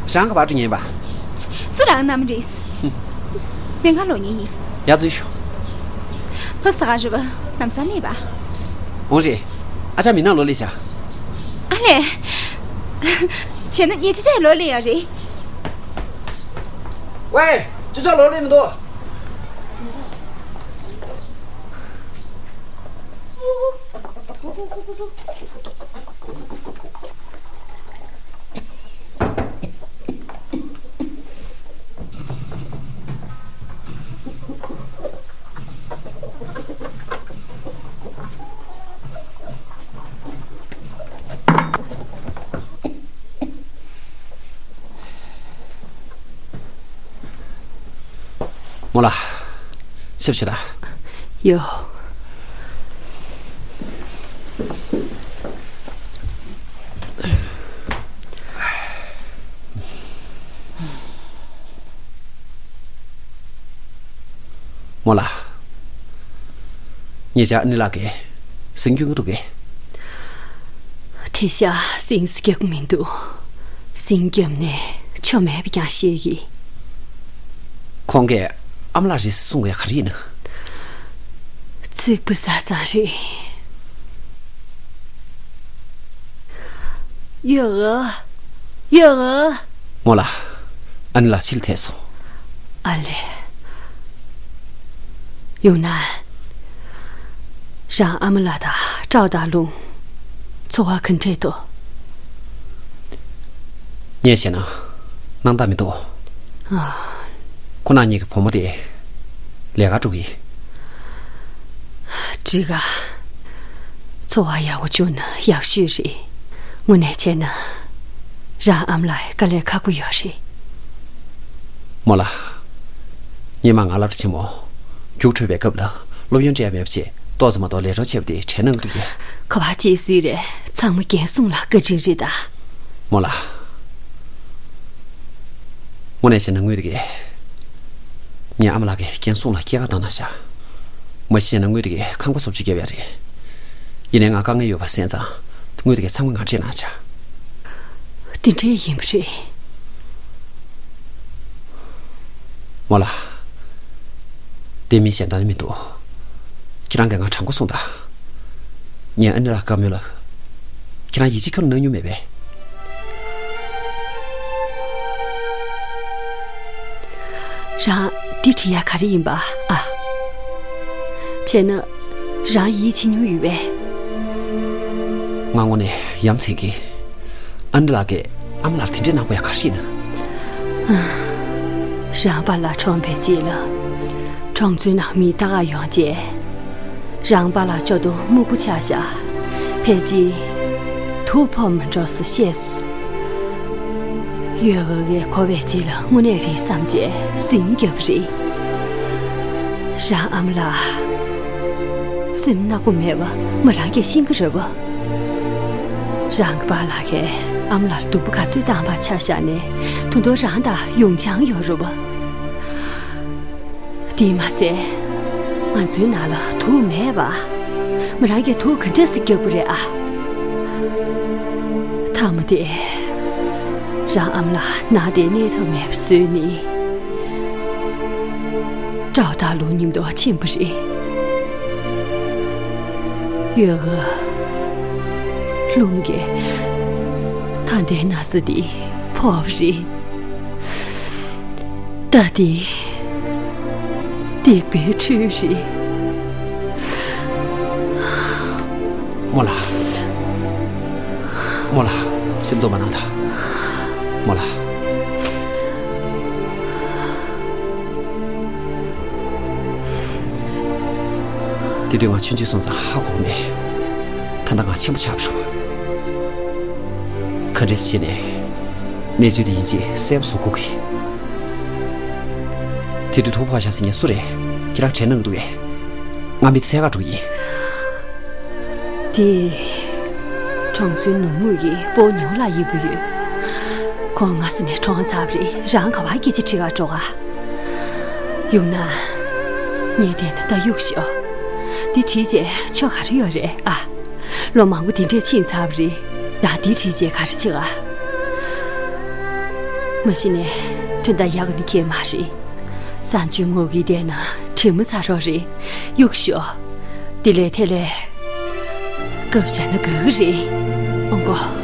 རང་ག་པར་འགྲོ་མཁན་ཡིན་པ། སུ་རང་མནའ་མ་རེད། སྨན་ཁང་ལོག་མཁན་ཡིན། ཡར་འཛུལ་ཤོག་ཕ་ས་ག་རེད་པ། ལམ་སང་སླེབས་པ། འོང་རེད། ཨ་ཅག་མི་ནང་ལོག་སླེབས་ཤག་ཨ་ལས། བྱས་ན་ངའི་ཅོ་ཅོ་ཡང་ལོག་སླེབས་ཡོད་རེད། ཝེ། ཅོ་ཅོ་ལོག་སླེབས་མི་འདུག་རྨོ་ལགས། ཆབ་ཆོས་དང་། ཡོ། རྨོ་ལགས། ཉེ་ཆར་ཨ་ནེ་ལགས་ཀྱིས་ཟིང་སྐྱོན་གྱི་འདུག་གས། དེ་ཤ་ཟིང་ཟི་རྒྱག་མི་འདུག་ཟིང་རྒྱབ་ནས་ཆོ་མེད་པ་ཀྱང་ཤེས་གི། ཁོང་གིས་ཨ་མ་ལགས་རེད་གསུང་གི་ག་རེ་ཡིན་ན། ཚིག་པ་ཟ་ཙང་རེད། ཡོ་ཡོ། རྨོ་ལགས། ཨ་ནེ་ལགས་ཕྱི་ལ་ཐད་སོང་། ཨ་ལེ། ཡོང་ན། རང་ཨ་མ་ལགས་དང་ཀྲའོ་ཏ་ལུང་འཚོ་བ་ག་འདྲས་འདུག་ངས་བྱས་ན་སྣང་དག་མི་འདུག་ཨ། ཁོ་ན་ཉིད་ཀྱི་བུ་མོ་དེ་ལས་ཀ་འགྲོ་གི། འགྲིག་ག་འཚོ་བ་ཡག་པོ་བྱུང་ན་ཡག་ཤོས་རེད། དངོས་གནས་བྱས་ན་རང་ཨ་མ་ལགས་དཀའ་ལས་ཁག་པོ་ཡོད་རེད། རྨོ་ལགས། སྔོན་མ་ང་སློབ་གྲྭ་ཆེན་མོ་རྒྱུགས་འཕྲོད་པའི་སྐབས་ལ་སློབ་ཡོན་སྤྲད་ཡ་མེད་པ་བྱས་ཏོག་ཙམ་མ་གཏོགས་ལས་སྒྲུབ་བྱས་པ་དེ་དྲན་གནང་གི་འདུག་གས། ག་བ་བྱེད་སྲིད་རེད། ཚང་མ་རྒན་གསུང་ལ་བཀའ་དྲིན་རེད་ད། རྨོ་ལགས། དངོས་གནས་བྱས་ན་དངུལ་དེ་གས། ངའི་ཨ་མ་ལགས་ཀྱིས་རྒན་གསུང་ལ་སྐྱེལ་ཀ་བཏང་གནང་བཞག་མ་གཞི་བྱས་ན་དངུལ་དེ་གས་ཁང་པ་བཟོ་བཅོས་རྒྱབ་ཡ་རེད། ཡིན་ནའི་ང་དཀའ་ངལ་ཡོད་པ་གསན་ཙང་དངུལ་དེ་གས་ཚང་མ་ང་སྤྲད་གནང་བཞག་དེ་འདྲས་ཡིན་པ་རེད། རྨོ་ལགས། དེ་མིན་གཞན་དག་ནི་མི་འདུག་ཁྱེད་རང་གིས་ང་དྲང་པོ་གསུངས་དང་། ངས་ཨ་ནེ་ལགས་བཀའ་མོལ་ལ། ཁྱེད་རང་ཡིད་ཆེས་ཁྱོན་ནས་གནང་མྱོང་མེད་པས། རང་འདི་བྲིས་ཡ་ག་རེ་ཡིན་པ་ཨ། བྱས་ན་རང་ཡིད་ཆེས་མྱོང་ཡོད་པས། ང་དངོས་གནས་ཡ་མཚན་གྱིས། ཨ་ནེ་ལགས་ཀྱིས་ཨ་མ་ལགས་དེ་འདྲས་གནང་དགོས་ཡ་ག་རེ་ཡིན་ན། རང་པཱ་ལགས་གྲོངས་པའི་རྗེས་ལ། གྲོང་ཚོའི་ནང་མི་ད་ག་ཡོང་རྗེས། རང་པཱ་ལགས་མཆོག་ཏུ་སྨུག་པོ་ཆགས་བཞག་ཕལ་ཆེར་དུག་ཕོག་མ་འགྲོ་ཟེར་བཤད་སོང་། ཡོ་ག་གིས་གོ་བའི་རྗེས་ལ་དངོས་གནས་རེད་བསམ་བྱས་ཟིང་རྒྱབ་རེད། རང་ཨ་མ་ལགས་སེམས་ནག་པོ་མེད་པ་མོ་རང་གིས་ཤེས་ཀྱི་རེད་པ། རང་གི་པཱ་ལགས་ཀྱིས་ཨ་མ་ལགས་ལ་སྡུག་པོ་ག་ཚོད་བཏང་བ་ཆ་བཞག་ནས་ད་དུང་རང་དང་ཡོང་ཆང་ཡོད་རེད་པ། དེས་མ་ཚད། ང་ཚོའི་ནང་ལ་དུག་མེད་པ། མོ་རང་གིས་དུག་ག་འདྲས་སེ་རྒྱག་པ་རེད་ཨ། མཐའ་མ་དེ། རང་ཨ་མ་ལགས་ནང་དེ་གནས་ཐབས་མེད་པ་བཟོས་ནས། ཀྲའོ་ཏ་ལུང་མཉམ་དུ་ཕྱིན་པ་རེད། ཡོ་ག་ལུང་གིས་ད་ལྟའི་ན་ཚ་དེ་ཕོག་པ་རེད། ད་དེ་སྡིག་པའི་ཁྲུས་རེད། རྨོ་ལགས། རྨོ་ལགས། སེམས་སྡུག་མ་གནང་དང་། རྨོ་ལགས། དེ་དུས་ང་ཆུང་ཆུང་སོང་ཙང་ཧ་གོ་གི་མེད། ད་ལྟ་ང་ཆེན་པོ་ཆགས་པ་རེད་པ། ག་འདྲས་བྱས་ནས་གནས་ཚུལ་དེ་ཡིན་གཅིག་གསལ་པོ་བཟོ་དགོས་ཀྱི། དེ་དུས་དུག་ཕོག་བཞག་ཟེར་མཁན་སུ་རེད། ཁྱེད་རང་དྲན་གནང་གི་འདུག་གས། ང་མི་ཚེ་ག་འགྲོ་གི་ཡིན། དེ། གྲོང་ཚོའི་ནུབ་ངོས་ཀྱི་སྤོ་ཉུང་ལ་ཡི་བུ་ཡོད། ཁོང་སྔ་ས་ནས་གྲོངས་ཚར་བ་རེད། རང་ག་བ་སྐད་ཆ་དྲི་ག་འགྲོ་ག་ཡོང་ན། ངས་བལྟས་ན་ད་གཡུག་ཤོག་འདི་བྲིས་རྗེས་ཆོ་ག་རེ་ཡོད་རེད་ཨ། ལོ་མང་པོ་འདི་འདྲས་ཕྱིན་ཚར་བ་རེད། ད་འདི་བྲིས་རྗེས་ག་རེ་བྱེད་ག་མ་གཞི་ནས་དོན་དག་ཡག་ནི་ཁེལ་མ་རེད། གསང་སྤྱོད་ངོ་གི་བལྟས་ན་དྲི་མ་ཚ་རོགས་རེད། གཡུག་ཤོག་དེ་ལས་དེ་ལས། སྐབས་བྱས་ན་དགའ་གི་རེད། ཨོ་མགོ།